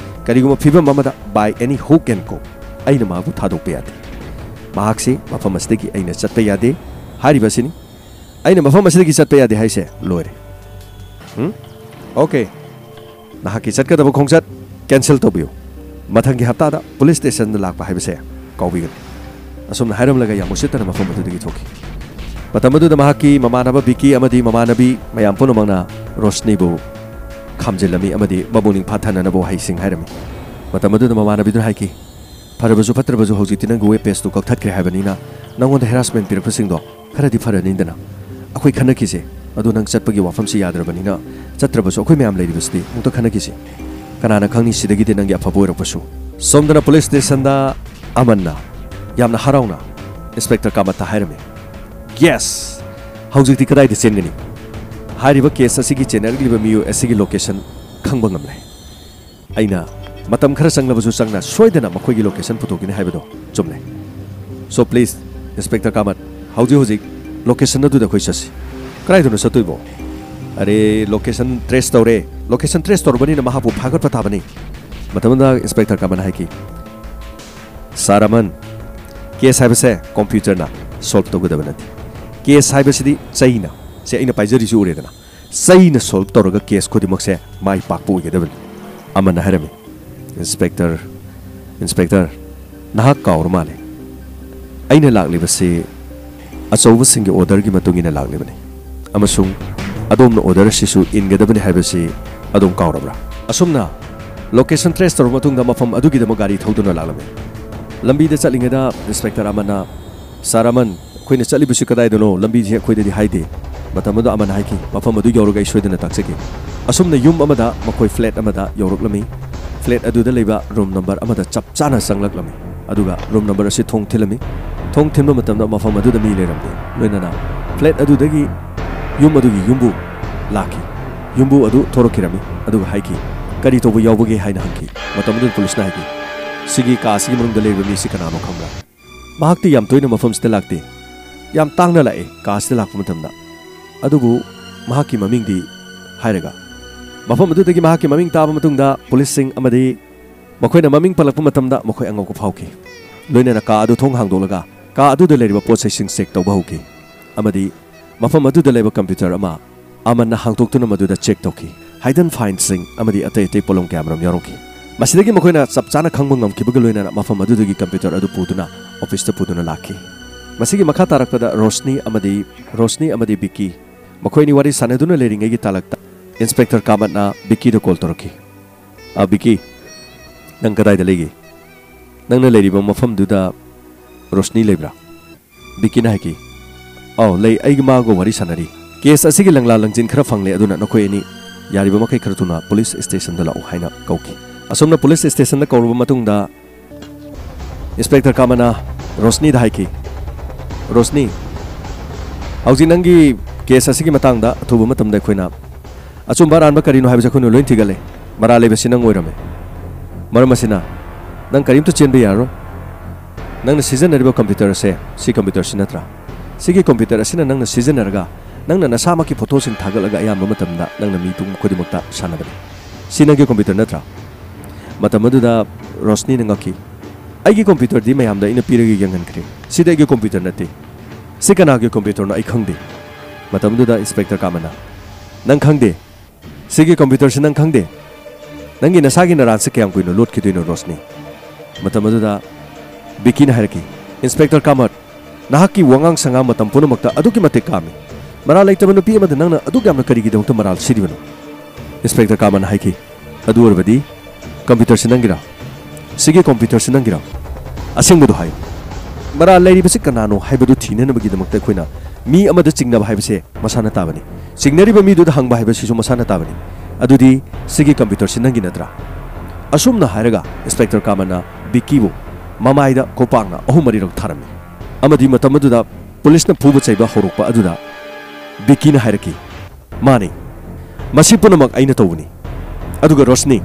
ꯀꯔꯤꯒꯨꯝꯕ ꯐꯤꯕꯝ ꯑꯃꯗ, by any hook and crook, ꯑꯩꯅ ꯃꯍꯥꯛꯄꯨ ꯊꯥꯗꯣꯛꯄ ꯌꯥꯗꯦ꯫ ꯃꯍꯥꯛꯁꯤ ꯃꯐꯝ ꯑꯁꯤꯗꯒꯤ ꯑꯩꯅ ꯆꯠꯄ ꯌꯥꯗꯦ ꯍꯥꯏꯔꯤꯕ ꯑꯁꯤꯅꯤ꯫ ꯑꯩꯅ ꯃꯐꯝ ꯑꯁꯤꯗꯒꯤ ꯆꯠꯄ ꯌꯥꯗꯦ ꯍꯥꯏꯁꯦ ꯂꯣꯏꯔꯦ꯫ ꯎꯝ? ꯑꯣꯀꯦ꯫ ꯅꯍꯥꯛꯀꯤ ꯆꯠꯀꯗꯕ ꯈꯣꯡꯆꯠ ꯀꯦꯟꯁꯦꯜ ꯇꯧꯕꯤꯌꯨ꯫ ꯃꯊꯪꯒꯤ ꯍꯞꯇꯥꯗ ꯄꯨꯂꯤꯁ ꯁ꯭ꯇꯦꯁꯟꯗ ꯂꯥꯛꯄ ꯍꯥꯏꯕꯁꯦ ꯀꯥꯎꯕꯤꯒꯅꯨ꯫" ꯑꯁꯨꯝꯅ ꯍꯥꯏꯔꯝꯂꯒ ꯌꯥꯝ ꯎꯁꯤꯠꯇꯅ ꯃꯐꯝ ꯑꯗꯨꯗꯒꯤ ꯊꯣꯛꯈꯤ꯫ ꯃꯇꯝ ꯑꯗꯨꯗ ꯃꯍꯥꯛꯀꯤ ꯃꯃꯥꯟꯅꯕ ꯕꯤꯀꯤ ꯑꯃꯗꯤ ꯃꯃꯥꯟꯅꯕꯤ ꯃꯌꯥꯝ ꯄꯨꯝꯅꯃꯛꯅ ꯔꯣꯁꯅꯤꯕꯨ ꯈꯥꯝꯖꯤꯜꯂꯝꯃꯤ ꯑꯃꯗꯤ ꯃꯕꯨꯛꯅꯤꯡ ꯐꯥꯊꯅꯅꯕ ꯋꯥꯍꯩꯁꯤꯡ ꯍꯥꯏꯔꯝꯃꯤ꯫ ꯃꯇꯝ ꯑꯗꯨꯗ ꯃꯃꯥꯟꯅꯕꯤꯗꯨꯅ ꯍꯥꯏꯈꯤ, "ꯐꯔꯕꯁꯨ ꯐꯠꯇ꯭ꯔꯕꯁꯨ ꯍꯧꯖꯤꯛꯇꯤ ꯅꯪꯒꯤ ꯋꯦꯕ ꯄꯦꯖꯇꯨ ꯀꯛꯊꯠꯈ꯭ꯔꯦ ꯍꯥꯏꯕꯅꯤꯅ ꯅꯪꯉꯣꯟꯗ ꯍꯦꯔꯥꯁꯃꯦꯟ ꯄꯤꯔꯛꯄꯁꯤꯡꯗꯣ ꯈꯔꯗꯤ ꯐꯔꯅꯤꯗꯅ꯫ ꯑꯩꯈꯣꯏ ꯈꯟꯅꯈꯤꯁꯦ꯫ ꯑꯗꯨ ꯅꯪ ꯆꯠꯄꯒꯤ ꯋꯥꯐꯝꯁꯤ ꯌꯥꯗ꯭ꯔꯕꯅꯤꯅ ꯆꯠꯇ꯭ꯔꯕꯁꯨ ꯑꯩꯈꯣꯏ ꯃꯌꯥꯝ ꯂꯩꯔꯤꯕꯁꯤꯗꯤ ꯑꯃꯨꯛꯇ ꯈꯟꯅꯈꯤꯁꯦ꯫ ꯀꯅꯥꯅ ꯈꯪꯅꯤ ꯁꯤꯗꯒꯤꯗꯤ ꯅꯪꯒꯤ ꯑꯐꯕ ꯑꯣꯏꯔꯛꯄꯁꯨ꯫" ꯁꯣꯝꯗꯅ ꯄꯨꯂꯤꯁ ꯁ꯭ꯇꯦꯁꯟꯗ ꯑꯃꯟꯅ ꯌꯥꯝꯅ ꯍꯔꯥꯎꯅ ꯏꯟꯁꯄꯦꯛꯇꯔ ꯀꯥꯃꯠꯇ ꯍꯥꯏꯔꯝꯃꯤ, "ꯌꯦꯁ! ꯍꯧꯖꯤꯛꯇꯤ ꯀꯗꯥꯏꯗ ꯆꯦꯟꯒꯅꯤ? ꯍꯥꯏꯔꯤꯕ ꯀꯦꯁ ꯑꯁꯤꯒꯤ ꯆꯦꯟꯅꯔꯛꯂꯤꯕ ꯃꯤꯑꯣꯏ ꯑꯁꯤꯒꯤ ꯂꯣꯀꯦꯁꯟ ꯈꯪꯕ ꯉꯝꯂꯦ꯫ ꯑꯩꯅ ꯃꯇꯝ ꯈꯔ ꯆꯪꯂꯕꯁꯨ ꯆꯪꯅ ꯁꯣꯏꯗꯅ ꯃꯈꯣꯏꯒꯤ ꯂꯣꯀꯦꯁꯟ ꯄꯨꯊꯣꯛꯀꯅꯤ ꯍꯥꯏꯕꯗꯣ ꯆꯨꯝꯂꯦ꯫ ꯁꯣ ꯄ꯭ꯂꯤꯖ, ꯏꯟꯁꯄꯦꯛꯇꯔ ꯀꯥꯃꯠ, ꯍꯧꯖꯤꯛ ꯍꯧꯖꯤꯛ ꯂꯣꯀꯦꯁꯟ ꯑꯗꯨꯗ ꯑꯩꯈꯣꯏ ꯆꯠꯁꯤ꯫" "ꯀꯗꯥꯏꯗꯅꯣ ꯆꯠꯇꯣꯏꯕꯣ?" "ꯑꯔꯦ, ꯂꯣꯀꯦꯁꯟ ꯇ꯭ꯔꯦꯁ ꯇꯧꯔꯦ꯫ ꯂꯣꯀꯦꯁꯟ ꯇ꯭ꯔꯦꯁ ꯇꯧꯔꯕꯅꯤꯅ ꯃꯍꯥꯛꯄꯨ ꯐꯥꯒꯠꯄ ꯇꯥꯕꯅꯤ꯫" ꯃꯇꯝ ꯑꯗꯨꯗ ꯏꯟꯁꯄꯦꯛꯇꯔ ꯀꯥꯃꯠꯅ ꯍꯥꯏꯈꯤ, "ꯁꯥꯔ ꯑꯃꯟ, ꯀꯦꯁ ꯍꯥꯏꯕꯁꯦ ꯀꯝꯄ꯭ꯌꯨꯇꯔꯅ ꯁꯣꯜꯕ ꯇꯧꯒꯗꯕ ꯅꯠꯇꯦ꯫ ꯀꯦꯁ ꯍꯥꯏꯕꯁꯤꯗꯤ ꯆꯩꯅ, ꯁꯦ ꯑꯩꯅ ꯄꯥꯏꯖꯔꯤꯁꯤ ꯎꯔꯦꯗꯅ, ꯆꯩꯅ ꯁꯣꯜꯕ ꯇꯧꯔꯒ ꯀꯦꯁ ꯈꯨꯗꯤꯡꯃꯛꯁꯦ ꯃꯥꯏ ꯄꯥꯛꯄ ꯑꯣꯏꯒꯗꯕꯅꯤ꯫" ꯑꯃꯟꯅ ꯍꯥꯏꯔꯝꯃꯤ, "ꯏꯟꯁꯄꯦꯛꯇꯔ, ꯏꯟꯁꯄꯦꯛꯇꯔ, ꯅꯍꯥꯛ ꯀꯥꯎꯔ ꯃꯥꯜꯂꯦ꯫ ꯑꯩꯅ ꯂꯥꯛꯂꯤꯕꯁꯤ ꯑꯆꯧꯕꯁꯤꯡꯒꯤ ꯑꯣꯔꯗꯔꯒꯤ ꯃꯇꯨꯡ ꯏꯟꯅ ꯂꯥꯛꯂꯤꯕꯅꯤ, ꯑꯃꯁꯨꯡ ꯑꯗꯣꯝꯅ ꯑꯣꯔꯗꯔ ꯑꯁꯤꯁꯨ ꯏꯟꯒꯗꯕꯅꯤ ꯍꯥꯏꯕꯁꯤ ꯑꯗꯣꯝ ꯀꯥꯎꯔꯕ꯭ꯔꯥ? ꯑꯁꯨꯝꯅ ꯂꯣꯀꯦꯁꯟ ꯇ꯭ꯔꯦꯁ ꯇꯧꯔꯕ ꯃꯇꯨꯡꯗ ꯃꯐꯝ ꯑꯗꯨꯒꯤꯗꯃꯛ ꯒꯥꯔꯤ ꯊꯧꯗꯨꯅ ꯂꯥꯛꯂꯝꯃꯤ꯫ ꯂꯝꯕꯤꯗ ꯆꯠꯂꯤꯉꯩꯗ ꯏꯟꯁꯄꯦꯛꯇꯔ ꯑꯃꯅ, "ꯁꯥꯔ ꯑꯃꯟ, ꯑꯩꯈꯣꯏꯅ ꯆꯠꯂꯤꯕꯁꯤ ꯀꯗꯥꯏꯗꯅꯣ? ꯂꯝꯕꯤꯁꯤ ꯑꯩꯈꯣꯏꯗꯗꯤ ꯍꯥꯏꯗꯦ꯫" ꯃꯇꯝ ꯑꯗꯨꯗ ꯑꯃꯅ ꯍꯥꯏꯈꯤ, "ꯃꯐꯝ ꯑꯗꯨ ꯌꯧꯔꯒ ꯑꯩ ꯁꯣꯏꯗꯅ ꯇꯥꯛꯆꯒꯦ꯫" ꯑꯁꯨꯝꯅ ꯌꯨꯝ ꯑꯃꯗ ꯃꯈꯣꯏ ꯐ꯭ꯂꯦꯠ ꯑꯃꯗ ꯌꯧꯔꯛꯂꯝꯃꯤ꯫ ꯐ꯭ꯂꯦꯠ ꯑꯗꯨꯗ ꯂꯩꯕ ꯔꯨꯝ ꯅꯝꯕꯔ ꯑꯃꯗ ꯆꯞ ꯆꯥꯅ ꯆꯪꯂꯛꯂꯝꯃꯤ꯫ ꯑꯗꯨꯒ ꯔꯨꯝ ꯅꯝꯕꯔ ꯑꯁꯤ ꯊꯣꯡ ꯊꯤꯜꯂꯝꯃꯤ꯫ ꯊꯣꯡ ꯊꯤꯟꯕ ꯃꯇꯝꯗ ꯃꯐꯝ ꯑꯗꯨꯗ ꯃꯤ ꯂꯩꯔꯝꯗꯦ꯫ ꯂꯣꯏꯅꯅ ꯐ꯭ꯂꯦꯠ ꯑꯗꯨꯗꯒꯤ ꯌꯨꯝ ꯑꯗꯨꯒꯤ ꯌꯨꯝꯕꯨ ꯂꯥꯛꯈꯤ꯫ ꯌꯨꯝꯕꯨ ꯑꯗꯨ ꯊꯣꯔꯛꯈꯤꯔꯝꯃꯤ꯫ ꯑꯗꯨꯒ ꯍꯥꯏꯈꯤ, "ꯀꯔꯤ ꯇꯧꯕ ꯌꯥꯎꯕꯒꯦ?" ꯍꯥꯏꯅ ꯍꯪꯈꯤ꯫ ꯃꯇꯝ ꯑꯗꯨꯗ ꯄꯨꯂꯤꯁꯅ ꯍꯥꯏꯈꯤ, "ꯁꯤꯒꯤ ꯀꯥ ꯑꯁꯤꯒꯤ ꯃꯅꯨꯡꯗ ꯂꯩꯔꯤꯕ ꯃꯤꯁꯤ ꯀꯅꯥꯅꯣ ꯈꯪꯕ꯭ꯔꯥ? ꯃꯍꯥꯛꯇꯤ ꯌꯥꯝ ꯇꯣꯏꯅ ꯃꯐꯝꯁꯤꯗ ꯂꯥꯛꯇꯦ꯫ ꯌꯥꯝ ꯇꯥꯡꯅ ꯂꯥꯛꯑꯦ ꯀꯥ ꯑꯁꯤꯗ ꯂꯥꯛꯄ ꯃꯇꯝꯗ꯫ ꯑꯗꯨꯕꯨ ꯃꯍꯥꯛꯀꯤ ꯃꯃꯤꯡꯗꯤ?" ꯍꯥꯏꯔꯒ ꯃꯐꯝ ꯑꯗꯨꯗꯒꯤ ꯃꯍꯥꯛꯀꯤ ꯃꯃꯤꯡ ꯇꯥꯕ ꯃꯇꯨꯡꯗ ꯄꯨꯂꯤꯁꯁꯤꯡ ꯑꯃꯗꯤ ꯃꯈꯣꯏꯅ ꯃꯃꯤꯡ ꯄꯜꯂꯛꯄ ꯃꯇꯝꯗ ꯃꯈꯣꯏ ꯑꯉꯛꯄ ꯐꯥꯎꯈꯤ꯫ ꯂꯣꯏꯅꯅ ꯀꯥ ꯑꯗꯨ ꯊꯣꯡ ꯍꯥꯡꯗꯣꯛꯂꯒ ꯀꯥ ꯑꯗꯨꯗ ꯂꯩꯔꯤꯕ ꯄꯣꯠ ꯆꯩꯁꯤꯡ ꯆꯦꯛ ꯇꯧꯕ ꯍꯧꯈꯤ, ꯑꯃꯗꯤ ꯃꯐꯝ ꯑꯗꯨꯗ ꯂꯩꯕ ꯀꯝꯄ꯭ꯌꯨꯇꯔ ꯑꯃ ꯑꯃꯟꯅ ꯍꯥꯡꯗꯣꯛꯇꯨꯅ ꯃꯗꯨꯗ ꯆꯦꯛ ꯇꯧꯈꯤ꯫ ꯍꯥꯏꯗꯟ ꯐꯥꯏꯟꯁꯤꯡ ꯑꯃꯗꯤ ꯑꯇꯩ ꯑꯇꯩ ꯄꯣꯠꯂꯝ ꯀꯌꯥꯃꯔꯨꯝ ꯌꯥꯎꯔꯝꯈꯤ꯫ ꯃꯁꯤꯗꯒꯤ ꯃꯈꯣꯏꯅ ꯆꯞ ꯆꯥꯅ ꯈꯪꯕ ꯉꯝꯈꯤꯕꯒ ꯂꯣꯏꯅꯅ ꯃꯐꯝ ꯑꯗꯨꯗꯒꯤ ꯀꯝꯄ꯭ꯌꯨꯇꯔ ꯑꯗꯨ ꯄꯨꯗꯨꯅ ꯑꯣꯐꯤꯁꯇ ꯄꯨꯗꯨꯅ ꯂꯥꯛꯈꯤ꯫ ꯃꯁꯤꯒꯤ ꯃꯈꯥ ꯇꯥꯔꯛꯄꯗ ꯔꯣꯁꯅꯤ ꯑꯃꯗꯤ, ꯔꯣꯁꯅꯤ ꯑꯃꯗꯤ ꯕꯤꯀꯤ ꯃꯈꯣꯏ ꯑꯅꯤ ꯋꯥꯔꯤ ꯁꯥꯟꯅꯗꯨꯅ ꯂꯩꯔꯤꯉꯩꯒꯤ ꯇꯥꯂꯛꯇ ꯏꯟꯁꯄꯦꯛꯇꯔ ꯀꯥꯃꯠꯅ ꯕꯤꯀꯤꯗ ꯀꯣꯜ ꯇꯧꯔꯛꯈꯤ꯫ "ꯑ, ꯕꯤꯀꯤ, ꯅꯪ ꯀꯗꯥꯏꯗ ꯂꯩꯒꯦ? ꯅꯪꯅ ꯂꯩꯔꯤꯕ ꯃꯐꯝꯗꯨꯗ ꯔꯣꯁꯅꯤ ꯂꯩꯕ꯭ꯔꯥ?" ꯕꯤꯀꯤꯅ ꯍꯥꯏꯈꯤ, "ꯑꯧ, ꯂꯩ, ꯑꯩꯒꯤ ꯃꯥꯒ ꯋꯥꯔꯤ ꯁꯥꯟꯅꯔꯤ꯫ ꯀꯦꯁ ꯑꯁꯤꯒꯤ ꯂꯪꯂꯥ ꯂꯪꯖꯤꯟ ꯈꯔ ꯐꯪꯂꯦ, ꯑꯗꯨꯅ ꯅꯈꯣꯏ ꯑꯅꯤ ꯌꯥꯔꯤꯕ ꯃꯈꯩ ꯈꯔ ꯊꯨꯅ ꯄꯨꯂꯤꯁ ꯁ꯭ꯇꯦꯁꯟꯗ ꯂꯥꯛꯎ" ꯍꯥꯏꯅ ꯀꯧꯈꯤ꯫ ꯑꯁꯨꯝꯅ ꯄꯨꯂꯤꯁ ꯁ꯭ꯇꯦꯁꯟꯗ ꯀꯧꯔꯕ ꯃꯇꯨꯡꯗ ꯏꯟꯁꯄꯦꯛꯇꯔ ꯀꯥꯃꯠꯅ ꯔꯣꯁꯅꯤꯗ ꯍꯥꯏꯈꯤ, "ꯔꯣꯁꯅꯤ, ꯍꯧꯖꯤꯛ ꯅꯪꯒꯤ ꯀꯦꯁ ꯑꯁꯤꯒꯤ ꯃꯇꯥꯡꯗ ꯑꯊꯨꯕ ꯃꯇꯝꯗ ꯑꯩꯈꯣꯏꯅ ꯑꯆꯨꯝꯕ ꯑꯔꯥꯟꯕ ꯀꯔꯤꯅꯣ ꯍꯥꯏꯕꯁꯤ ꯑꯩꯈꯣꯏꯅ ꯂꯣꯏ ꯊꯤꯒꯠꯂꯦ꯫ ꯃꯔꯥꯜ ꯂꯩꯕꯁꯤ ꯅꯪ ꯑꯣꯏꯔꯝꯃꯦ꯫ ꯃꯔꯝ ꯑꯁꯤꯅ, ꯅꯪ ꯀꯔꯤꯝꯇ ꯆꯦꯟꯕ ꯌꯥꯔꯔꯣꯏ꯫ ꯅꯪꯅ ꯁꯤꯖꯤꯟꯅꯔꯤꯕ ꯀꯝꯄ꯭ꯌꯨꯇꯔ ꯑꯁꯦ ꯁꯤ ꯀꯝꯄ꯭ꯌꯨꯇꯔꯁꯤ ꯅꯠꯇ꯭ꯔꯥ? ꯁꯤꯒꯤ ꯀꯝꯄ꯭ꯌꯨꯇꯔ ꯑꯁꯤꯅ ꯅꯪꯅ ꯁꯤꯖꯤꯟꯅꯔꯒ ꯅꯪꯅ ꯅꯁꯥꯃꯛꯀꯤ ꯐꯣꯇꯣꯁꯤꯡ ꯊꯥꯒꯠꯂꯒ ꯑꯌꯥꯝꯕ ꯃꯇꯝꯗ ꯅꯪꯅ ꯃꯤ ꯄꯨꯝ ꯈꯨꯗꯤꯡꯃꯛꯇ ꯁꯥꯟꯅꯕꯅꯤ꯫ ꯁꯤ ꯅꯪꯒꯤ ꯀꯝꯄ꯭ꯌꯨꯇꯔ ꯅꯠꯇ꯭ꯔꯥ?" ꯃꯇꯝ ꯑꯗꯨꯗ ꯔꯣꯁꯅꯤꯅ ꯉꯛꯈꯤ꯫ "ꯑꯩꯒꯤ ꯀꯝꯄ꯭ꯌꯨꯇꯔꯗꯤ ꯃꯌꯥꯝꯗ ꯑꯩꯅ ꯄꯤꯔꯒ ꯌꯦꯡꯍꯟꯈ꯭ꯔꯦ꯫ ꯁꯤꯗꯤ ꯑꯩꯒꯤ ꯀꯝꯄ꯭ꯌꯨꯇꯔ ꯅꯠꯇꯦ꯫ ꯁꯤ ꯀꯅꯥꯒꯤ ꯀꯝꯄ꯭ꯌꯨꯇꯔꯅꯣ ꯑꯩ ꯈꯪꯗꯦ꯫" ꯃꯇꯝꯗꯨꯗ ꯏꯟꯁꯄꯦꯛꯇꯔ ꯀꯥꯃꯠꯅ, "ꯅꯪ ꯈꯪꯗꯦ? ꯁꯤꯒꯤ ꯀꯝꯄ꯭ꯌꯨꯇꯔꯁꯤ ꯅꯪ ꯈꯪꯗꯦ? ꯅꯪꯒꯤ ꯅꯁꯥꯒꯤ ꯅꯔꯥꯟꯁꯤ ꯀꯌꯥꯝ ꯀꯨꯏꯅ ꯂꯣꯠꯈꯤꯗꯣꯏꯅꯣ, ꯔꯣꯁꯅꯤ? ꯃꯇꯝ ꯑꯗꯨꯗ ꯕꯤꯀꯤꯅ ꯍꯥꯏꯔꯛꯈꯤ, "ꯏꯟꯁꯄꯦꯛꯇꯔ ꯀꯥꯃꯠ, ꯅꯍꯥꯛꯀꯤ ꯋꯥꯉꯥꯡ ꯁꯉꯥꯡ ꯃꯇꯝ ꯄꯨꯝꯅꯃꯛꯇ ꯑꯗꯨꯛꯀꯤ ꯃꯇꯤꯛ ꯀꯥꯝꯃꯤ꯫ ꯃꯔꯥꯜ ꯂꯩꯇꯕ ꯅꯨꯄꯤ ꯑꯃꯗ ꯅꯪꯅ ꯑꯗꯨꯛ ꯌꯥꯝꯅ ꯀꯔꯤꯒꯤꯗꯃꯛꯇ ꯃꯔꯥꯜ ꯁꯤꯔꯤꯕꯅꯣ?" ꯏꯟꯁꯄꯦꯛꯇꯔ ꯀꯥꯃꯠꯅ ꯍꯥꯏꯈꯤ, "ꯑꯗꯨ ꯑꯣꯏꯔꯕꯗꯤ ꯀꯝꯄ꯭ꯌꯨꯇꯔꯁꯤ ꯅꯪꯒꯤꯔꯥ? ꯁꯤꯒꯤ ꯀꯝꯄ꯭ꯌꯨꯇꯔꯁꯤ ꯅꯪꯒꯤꯔꯥ? ꯑꯁꯦꯡꯕꯗꯨ ꯍꯥꯏꯌꯨ꯫ ꯃꯔꯥꯜ ꯂꯩꯔꯤꯕꯁꯤ ꯀꯅꯥꯅꯣ ꯍꯥꯏꯕꯗꯨ ꯊꯤꯅꯅꯕꯒꯤꯗꯃꯛꯇ ꯑꯩꯈꯣꯏꯅ ꯃꯤ ꯑꯃꯗ ꯆꯤꯡꯅꯕ ꯍꯥꯏꯕꯁꯦ ꯃꯁꯥꯅ ꯇꯥꯕꯅꯤ꯫ ꯆꯤꯡꯅꯔꯤꯕ ꯃꯤꯗꯨꯗ ꯍꯪꯕ ꯍꯥꯏꯕꯁꯤꯁꯨ ꯃꯁꯥꯅ ꯇꯥꯕꯅꯤ꯫ ꯑꯗꯨꯗꯤ ꯁꯤꯒꯤ ꯀꯝꯄ꯭ꯌꯨꯇꯔꯁꯤ ꯅꯪꯒꯤ ꯅꯠꯇ꯭ꯔꯥ?" ꯑꯁꯨꯝꯅ ꯍꯥꯏꯔꯒ ꯏꯟꯁꯄꯦꯛꯇꯔ ꯀꯥꯃꯠꯅ ꯕꯤꯀꯤꯕꯨ ꯃꯃꯥꯏꯗ ꯈꯣꯡꯄꯥꯛꯅ ꯑꯍꯨꯝ ꯃꯔꯤꯔꯛ ꯊꯥꯔꯝꯃꯤ꯫ ꯑꯃꯗꯤ ꯃꯇꯝ ꯑꯗꯨꯗ ꯄꯨꯂꯤꯁꯅ ꯐꯨꯕ ꯆꯩꯕ ꯍꯧꯔꯛꯄ ꯑꯗꯨꯗ ꯕꯤꯀꯤꯅ ꯍꯥꯏꯔꯛꯈꯤ, "ꯃꯥꯅꯤ, ꯃꯁꯤ ꯄꯨꯝꯅꯃꯛ ꯑꯩꯅ ꯇꯧꯕꯅꯤ꯫ ꯑꯗꯨꯒ ꯔꯣꯁꯅꯤ,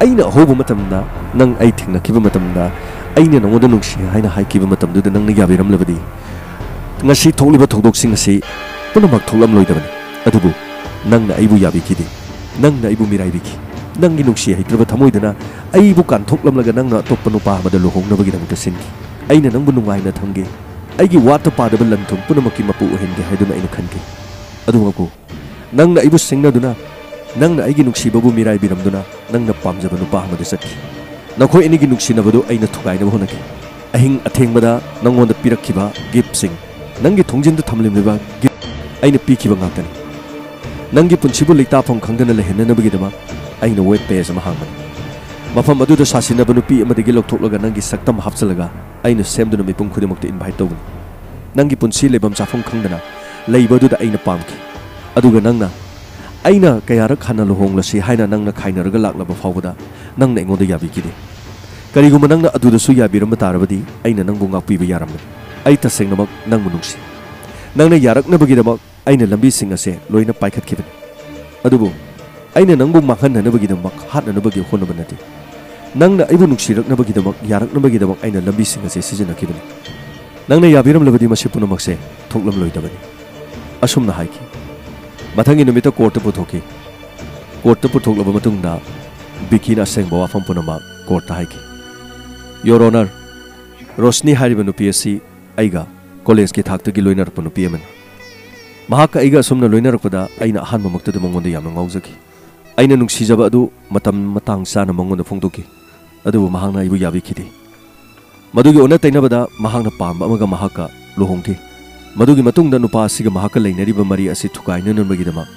ꯑꯩꯅ ꯑꯍꯧꯕ ꯃꯇꯝꯗ ꯅꯪ ꯑꯩ ꯊꯦꯡꯅꯈꯤꯕ ꯃꯇꯝꯗ ꯑꯩꯅ ꯅꯉꯣꯟꯗ ꯅꯨꯡꯁꯤ ꯍꯥꯏꯅ ꯍꯥꯏꯈꯤꯕ ꯃꯇꯝꯗꯨꯗ ꯅꯪꯅ ꯌꯥꯕꯤꯔꯝꯂꯕꯗꯤ ꯉꯁꯤ ꯊꯣꯛꯂꯤꯕ ꯊꯧꯗꯣꯛꯁꯤꯡ ꯑꯁꯤ ꯄꯨꯝꯅꯃꯛ ꯊꯣꯛꯂꯝꯂꯣꯏꯗꯕꯅꯤ꯫ ꯑꯗꯨꯕꯨ ꯅꯪꯅ ꯑꯩꯕꯨ ꯌꯥꯕꯤꯈꯤꯗꯦ꯫ ꯅꯪꯅ ꯑꯩꯕꯨ ꯃꯤꯔꯥꯏꯕꯤꯈꯤ꯫ ꯅꯪꯒꯤ ꯅꯨꯡꯁꯤ ꯍꯩꯇ꯭ꯔꯕ ꯊꯃꯣꯏꯗꯨꯅ ꯑꯩꯕꯨ ꯀꯥꯟꯊꯣꯛꯂꯝꯂꯒ ꯅꯪꯅ ꯑꯇꯣꯞꯄ ꯅꯨꯄꯥ ꯑꯃꯗ ꯂꯨꯍꯣꯡꯅꯕꯒꯤꯗꯃꯛꯇ ꯁꯤꯟꯈꯤ꯫ ꯑꯩꯅ ꯅꯪꯕꯨ ꯅꯨꯡꯉꯥꯏꯅ ꯊꯝꯒꯦ, ꯑꯩꯒꯤ ꯋꯥꯠꯇ ꯄꯥꯗꯕ ꯂꯟ ꯊꯨꯝ ꯄꯨꯝꯅꯃꯛꯀꯤ ꯃꯄꯨ ꯑꯣꯏꯍꯟꯒꯦ ꯍꯥꯏꯗꯨꯅ ꯑꯩꯅ ꯈꯟꯈꯤ꯫ ꯑꯗꯨꯃꯛꯄꯨ ꯅꯪꯅ ꯑꯩꯕꯨ ꯁꯤꯡꯅꯗꯨꯅ ꯅꯪꯅ ꯑꯩꯒꯤ ꯅꯨꯡꯁꯤꯕꯕꯨ ꯃꯤꯔꯥꯏꯕꯤꯔꯝꯗꯨꯅ ꯅꯪꯅ ꯄꯥꯝꯖꯕ ꯅꯨꯄꯥ ꯑꯃꯗ ꯆꯠꯈꯤ꯫ ꯅꯈꯣꯏ ꯑꯅꯤꯒꯤ ꯅꯨꯡꯁꯤꯅꯕꯗꯨ ꯑꯩꯅ ꯊꯨꯒꯥꯏꯅꯕ ꯍꯣꯠꯅꯈꯤ꯫ ꯑꯍꯤꯡ ꯑꯊꯦꯡꯕꯗ ꯅꯪꯉꯣꯟꯗ ꯄꯤꯔꯛꯈꯤꯕ ꯒꯤꯐꯁꯤꯡ, ꯅꯪꯒꯤ ꯊꯣꯡꯖꯤꯟꯗ ꯊꯝꯂꯝꯂꯤꯕ ꯒꯤꯐ ꯑꯩꯅ ꯄꯤꯈꯤꯕ ꯉꯥꯛꯇꯅꯤ꯫ ꯅꯪꯒꯤ ꯄꯨꯟꯁꯤꯕꯨ ꯂꯩꯇꯥꯐꯝ ꯈꯪꯗꯅ ꯂꯩꯍꯟꯅꯅꯕꯒꯤꯗꯃꯛ ꯑꯩꯅ ꯋꯦꯕ ꯄꯦꯖ ꯑꯃ ꯍꯥꯡꯕꯅꯤ꯫ ꯃꯐꯝ ꯑꯗꯨꯗ ꯁꯥꯁꯤꯟꯅꯕ ꯅꯨꯄꯤ ꯑꯃꯗꯒꯤ ꯂꯧꯊꯣꯛꯂꯒ ꯅꯪꯒꯤ ꯁꯛꯇꯝ ꯍꯥꯞꯆꯤꯜꯂꯒ ꯑꯩꯅ ꯁꯦꯝꯗꯨꯅ ꯃꯤꯄꯨꯝ ꯈꯨꯗꯤꯡꯃꯛꯇ ꯏꯟꯚꯥꯏꯠ ꯇꯧꯕꯅꯤ꯫ ꯅꯪꯒꯤ ꯄꯨꯟꯁꯤ ꯂꯩꯐꯝ ꯆꯥꯐꯝ ꯈꯪꯗꯅ ꯂꯩꯕ ꯑꯗꯨꯗ ꯑꯩꯅ ꯄꯥꯝꯈꯤ꯫ ꯑꯗꯨꯒ ꯅꯪꯅ ꯑꯩꯅ ꯀꯌꯥꯔꯛ ꯍꯟꯅ ꯂꯨꯍꯣꯡꯂꯁꯤ ꯍꯥꯏꯅ ꯅꯪꯅ ꯈꯥꯏꯅꯔꯒ ꯂꯥꯛꯂꯕ ꯐꯥꯎꯕꯗ ꯅꯪꯅ ꯑꯩꯉꯣꯟꯗ ꯌꯥꯕꯤꯈꯤꯗꯦ꯫ ꯀꯔꯤꯒꯨꯝꯕ ꯅꯪꯅ ꯑꯗꯨꯗꯁꯨ ꯌꯥꯕꯤꯔꯝꯕ ꯇꯥꯔꯕꯗꯤ ꯑꯩꯅ ꯅꯪꯕꯨ ꯉꯥꯛꯄꯤꯕ ꯌꯥꯔꯝꯕꯅꯤ꯫ ꯑꯩ ꯇꯁꯦꯡꯅꯃꯛ ꯅꯪꯕꯨ ꯅꯨꯡꯁꯤ꯫ ꯅꯪꯅ ꯌꯥꯔꯛꯅꯕꯒꯤꯗꯃꯛ ꯑꯩꯅ ꯂꯝꯕꯤꯁꯤꯡ ꯑꯁꯦ ꯂꯣꯏꯅ ꯄꯥꯏꯈꯠꯈꯤꯕꯅꯤ꯫ ꯑꯗꯨꯕꯨ ꯑꯩꯅ ꯅꯪꯕꯨ ꯃꯥꯡꯍꯟꯅꯅꯕꯒꯤꯗꯃꯛ, ꯍꯥꯠꯅꯅꯕꯒꯤ ꯍꯣꯠꯅꯕ ꯅꯠꯇꯦ꯫ ꯅꯪꯅ ꯑꯩꯕꯨ ꯅꯨꯡꯁꯤꯔꯛꯅꯕꯒꯤꯗꯃꯛ, ꯌꯥꯔꯛꯅꯕꯒꯤꯗꯃꯛ ꯑꯩꯅ ꯂꯝꯕꯤꯁꯤꯡ ꯑꯁꯦ ꯁꯤꯖꯤꯟꯅꯈꯤꯕꯅꯤ꯫ ꯅꯪꯅ ꯌꯥꯕꯤꯔꯝꯂꯕꯗꯤ ꯃꯁꯤ ꯄꯨꯝꯅꯃꯛꯁꯦ ꯊꯣꯛꯂꯝꯂꯣꯏꯗꯕꯅꯤ," ꯑꯁꯨꯝꯅ ꯍꯥꯏꯈꯤ꯫ ꯃꯊꯪꯒꯤ ꯅꯨꯃꯤꯠꯇ ꯀꯣꯔꯠꯇ ꯄꯨꯊꯣꯛꯈꯤ꯫ ꯀꯣꯔꯠꯇ ꯄꯨꯊꯣꯛꯂꯕ ꯃꯇꯨꯡꯗ ꯕꯤꯀꯤꯅ ꯑꯁꯦꯡꯕ ꯋꯥꯐꯝ ꯄꯨꯝꯅꯃꯛ ꯀꯣꯔꯠꯇ ꯍꯥꯏꯈꯤ꯫ "ꯌꯣꯔ ꯑꯣꯅꯔ, ꯔꯣꯁꯅꯤ ꯍꯥꯏꯔꯤꯕ ꯅꯨꯄꯤ ꯑꯁꯤ ꯑꯩꯒ ꯀꯣꯂꯦꯖꯀꯤ ꯊꯥꯛꯇꯒꯤ ꯂꯣꯏꯅꯔꯛꯄ ꯅꯨꯄꯤ ꯑꯃꯅꯤ꯫ ꯃꯍꯥꯛꯀ ꯑꯩꯒ ꯑꯁꯨꯝꯅ ꯂꯣꯏꯅꯔꯛꯄꯗ ꯑꯩꯅ ꯑꯍꯥꯟꯕꯃꯛꯇꯗ ꯃꯉꯣꯟꯗ ꯌꯥꯝꯅ ꯉꯥꯎꯖꯈꯤ꯫ ꯑꯩꯅ ꯅꯨꯡꯁꯤꯖꯕ ꯑꯗꯨ ꯃꯇꯝ ꯃꯇꯥꯡ ꯆꯥꯅ ꯃꯉꯣꯟꯗ ꯐꯣꯡꯗꯣꯛꯈꯤ꯫ ꯑꯗꯨꯕꯨ ꯃꯍꯥꯛꯅ ꯑꯩꯕꯨ ꯌꯥꯕꯤꯈꯤꯗꯦ꯫ ꯃꯗꯨꯒꯤ ꯑꯣꯟꯅ ꯇꯩꯅꯕꯗ ꯃꯍꯥꯛꯅ ꯄꯥꯝꯕ ꯑꯃꯒ ꯃꯍꯥꯛꯀ ꯂꯨꯍꯣꯡꯈꯤ꯫ ꯃꯗꯨꯒꯤ ꯃꯇꯨꯡꯗ ꯅꯨꯄꯥ ꯑꯁꯤꯒ ꯃꯍꯥꯛꯀ ꯂꯩꯅꯔꯤꯕ ꯃꯔꯤ ꯑꯁꯤ ꯊꯨꯒꯥꯏꯅꯅꯕꯒꯤꯗꯃꯛ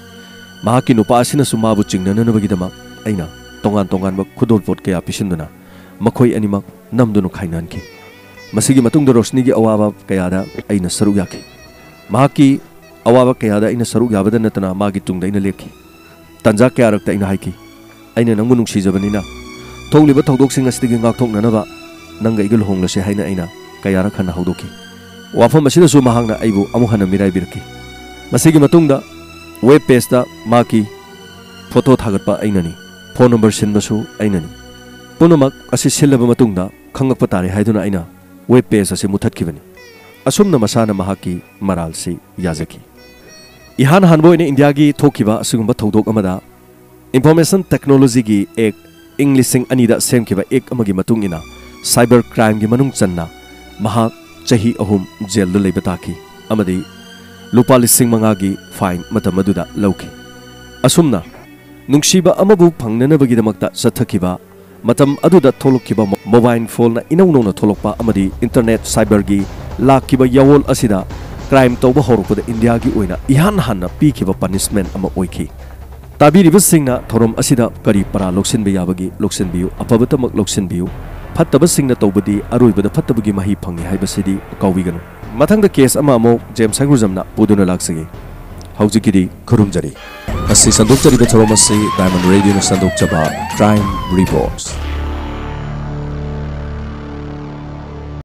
ꯃꯍꯥꯛꯀꯤ ꯅꯨꯄꯥ ꯑꯁꯤꯅꯁꯨ ꯃꯥꯕꯨ ꯆꯤꯡꯅꯅꯕꯒꯤꯗꯃꯛ ꯑꯩꯅ ꯇꯣꯉꯥꯟ ꯇꯣꯉꯥꯟꯕ ꯈꯨꯗꯣꯜꯄꯣꯠ ꯀꯌꯥ ꯄꯤꯁꯤꯟꯗꯨꯅ ꯃꯈꯣꯏ ꯑꯅꯤꯃꯛ ꯅꯝꯗꯨꯅ ꯈꯥꯏꯅꯍꯟꯈꯤ꯫ ꯃꯁꯤꯒꯤ ꯃꯇꯨꯡꯗ ꯔꯣꯁꯅꯤꯒꯤ ꯑꯋꯥꯕ ꯀꯌꯥꯗ ꯑꯩꯅ ꯁꯔꯨꯛ ꯌꯥꯈꯤ꯫ ꯃꯍꯥꯛꯀꯤ ꯑꯋꯥꯕ ꯀꯌꯥꯗ ꯑꯩꯅ ꯁꯔꯨꯛ ꯌꯥꯕꯗ ꯅꯠꯇꯅ ꯃꯥꯒꯤ ꯇꯨꯡꯗ ꯑꯩꯅ ꯂꯦꯞꯈꯤ꯫ ꯇꯟꯖꯥ ꯀꯌꯥꯔꯛꯇ ꯑꯩꯅ ꯍꯥꯏꯈꯤ, "ꯑꯩꯅ ꯅꯪꯕꯨ ꯅꯨꯡꯁꯤꯖꯕꯅꯤꯅ ꯊꯣꯛꯂꯤꯕ ꯊꯧꯗꯣꯛꯁꯤꯡ ꯑꯁꯤꯗꯒꯤ ꯉꯥꯛꯊꯣꯛꯅꯅꯕ ꯅꯪꯒ ꯑꯩꯒ ꯂꯨꯍꯣꯡꯂꯁꯦ" ꯍꯥꯏꯅ ꯑꯩꯅ ꯀꯌꯥꯔꯛ ꯍꯟꯅ ꯍꯧꯗꯣꯛꯈꯤ꯫ ꯋꯥꯐꯝ ꯑꯁꯤꯗꯁꯨ ꯃꯍꯥꯛꯅ ꯑꯩꯕꯨ ꯑꯃꯨꯛ ꯍꯟꯅ ꯃꯤꯔꯥꯏꯕꯤꯔꯛꯈꯤ꯫ ꯃꯁꯤꯒꯤ ꯃꯇꯨꯡꯗ ꯋꯦꯕ ꯄꯦꯖꯇ ꯃꯍꯥꯛꯀꯤ ꯐꯣꯇꯣ ꯊꯥꯒꯠꯄ ꯑꯩꯅꯅꯤ, ꯐꯣꯟ ꯅꯝꯕꯔ ꯁꯤꯟꯕꯁꯨ ꯑꯩꯅꯅꯤ꯫ ꯄꯨꯝꯅꯃꯛ ꯑꯁꯤ ꯁꯤꯜꯂꯕ ꯃꯇꯨꯡꯗ ꯈꯪꯂꯛꯄ ꯇꯥꯔꯦ ꯍꯥꯏꯗꯨꯅ ꯑꯩꯅ ꯋꯦꯕ ꯄꯦꯖ ꯑꯁꯤ ꯃꯨꯊꯠꯈꯤꯕꯅꯤ꯫ ꯑꯁꯨꯝꯅ ꯃꯁꯥꯅ ꯃꯍꯥꯛꯀꯤ ꯃꯔꯥꯜꯁꯤ ꯌꯥꯖꯈꯤ꯫ ꯏꯍꯥꯟ ꯍꯥꯟꯕ ꯑꯣꯏꯅ ꯏꯟꯗꯤꯌꯥꯒꯤ ꯊꯣꯛꯈꯤꯕ ꯑꯁꯤꯒꯨꯝꯕ ꯊꯧꯗꯣꯛ ꯑꯃꯗ ꯏꯟꯐꯣꯔꯃꯦꯁꯟ ꯇꯦꯛꯅꯣꯂꯣꯖꯤꯒꯤ ꯑꯦꯛ ꯏꯪ ꯂꯤꯁꯤꯡ ꯑꯅꯤꯗ ꯁꯦꯝꯈꯤꯕ ꯑꯦꯛ ꯑꯃꯒꯤ ꯃꯇꯨꯡ ꯏꯟꯅ ꯁꯥꯏꯕꯔ ꯀ꯭ꯔꯥꯏꯝꯒꯤ ꯃꯅꯨꯡ ꯆꯟꯅ ꯃꯍꯥꯛ ꯆꯍꯤ ꯑꯍꯨꯝ ꯖꯦꯜꯗ ꯂꯩꯕ ꯇꯥꯈꯤ ꯑꯃꯗꯤ ꯂꯨꯄꯥ ꯂꯤꯁꯤꯡ ꯃꯉꯥꯒꯤ ꯐꯥꯏꯟ ꯃꯇꯝ ꯑꯗꯨꯗ ꯂꯧꯈꯤ꯫ ꯑꯁꯨꯝꯅ ꯅꯨꯡꯁꯤꯕ ꯑꯃꯕꯨ ꯐꯪꯅꯅꯕꯒꯤꯗꯃꯛꯇ ꯆꯠꯊꯈꯤꯕ ꯃꯇꯝ ꯑꯗꯨꯗ ꯊꯣꯛꯂꯛꯈꯤꯕ ꯃꯣ-, ꯃꯣꯕꯥꯏꯜ ꯐꯣꯟꯅ ꯏꯅꯧ ꯅꯧꯅ ꯊꯣꯛꯂꯛꯄ ꯑꯃꯗꯤ ꯏꯟꯇꯔꯅꯦꯠ ꯁꯥꯏꯕꯔꯒꯤ ꯂꯥꯛꯈꯤꯕ ꯌꯥꯋꯣꯜ ꯑꯁꯤꯗ ꯀ꯭ꯔꯥꯏꯝ ꯇꯧꯕ ꯍꯧꯔꯛꯄꯗ ꯏꯟꯗꯤꯌꯥꯒꯤ ꯑꯣꯏꯅ ꯏꯍꯥꯟ ꯍꯥꯟꯅ ꯄꯤꯈꯤꯕ ꯄꯅꯤꯁꯃꯦꯟ ꯑꯃ ꯑꯣꯏꯈꯤ꯫ ꯇꯥꯕꯤꯔꯤꯕꯁꯤꯡꯅ ꯊꯧꯔꯝ ꯑꯁꯤꯗ ꯀꯔꯤ ꯄꯔꯥ ꯂꯧꯁꯤꯟꯕ ꯌꯥꯕꯒꯦ ꯂꯧꯁꯤꯟꯕꯤꯌꯨ, ꯑꯐꯕꯇꯃꯛ ꯂꯧꯁꯤꯟꯕꯤꯌꯨ꯫ ꯐꯠꯇꯕꯁꯤꯡꯅ ꯇꯧꯕꯗꯤ ꯑꯔꯣꯏꯕꯗ ꯐꯠꯇꯕꯒꯤ ꯃꯍꯩ ꯐꯪꯏ ꯍꯥꯏꯕꯁꯤꯗꯤ ꯀꯥꯎꯕꯤꯒꯅꯨ꯫ ꯃꯊꯪꯗ ꯀꯦꯁ ꯑꯃ ꯑꯃꯨꯛ ꯖꯦꯝꯁ ꯍꯩꯒ꯭ꯔꯨꯖꯝꯅ ꯄꯨꯗꯨꯅ ꯂꯥꯛꯆꯒꯦ꯫ ꯍꯧꯖꯤꯛꯀꯤꯗꯤ ꯈꯨꯔꯨꯝꯖꯔꯤ꯫ ꯑꯁꯤ ꯁꯟꯗꯣꯛꯆꯔꯤꯕ ꯊꯧꯔꯝ ꯑꯁꯤ ꯗꯥꯏꯃꯟ ꯔꯦꯗꯤꯑꯣꯅ ꯁꯟꯗꯣꯛꯆꯕ ꯀ꯭ꯔꯥꯏꯝ ꯔꯤꯄꯣꯔꯠꯁ꯫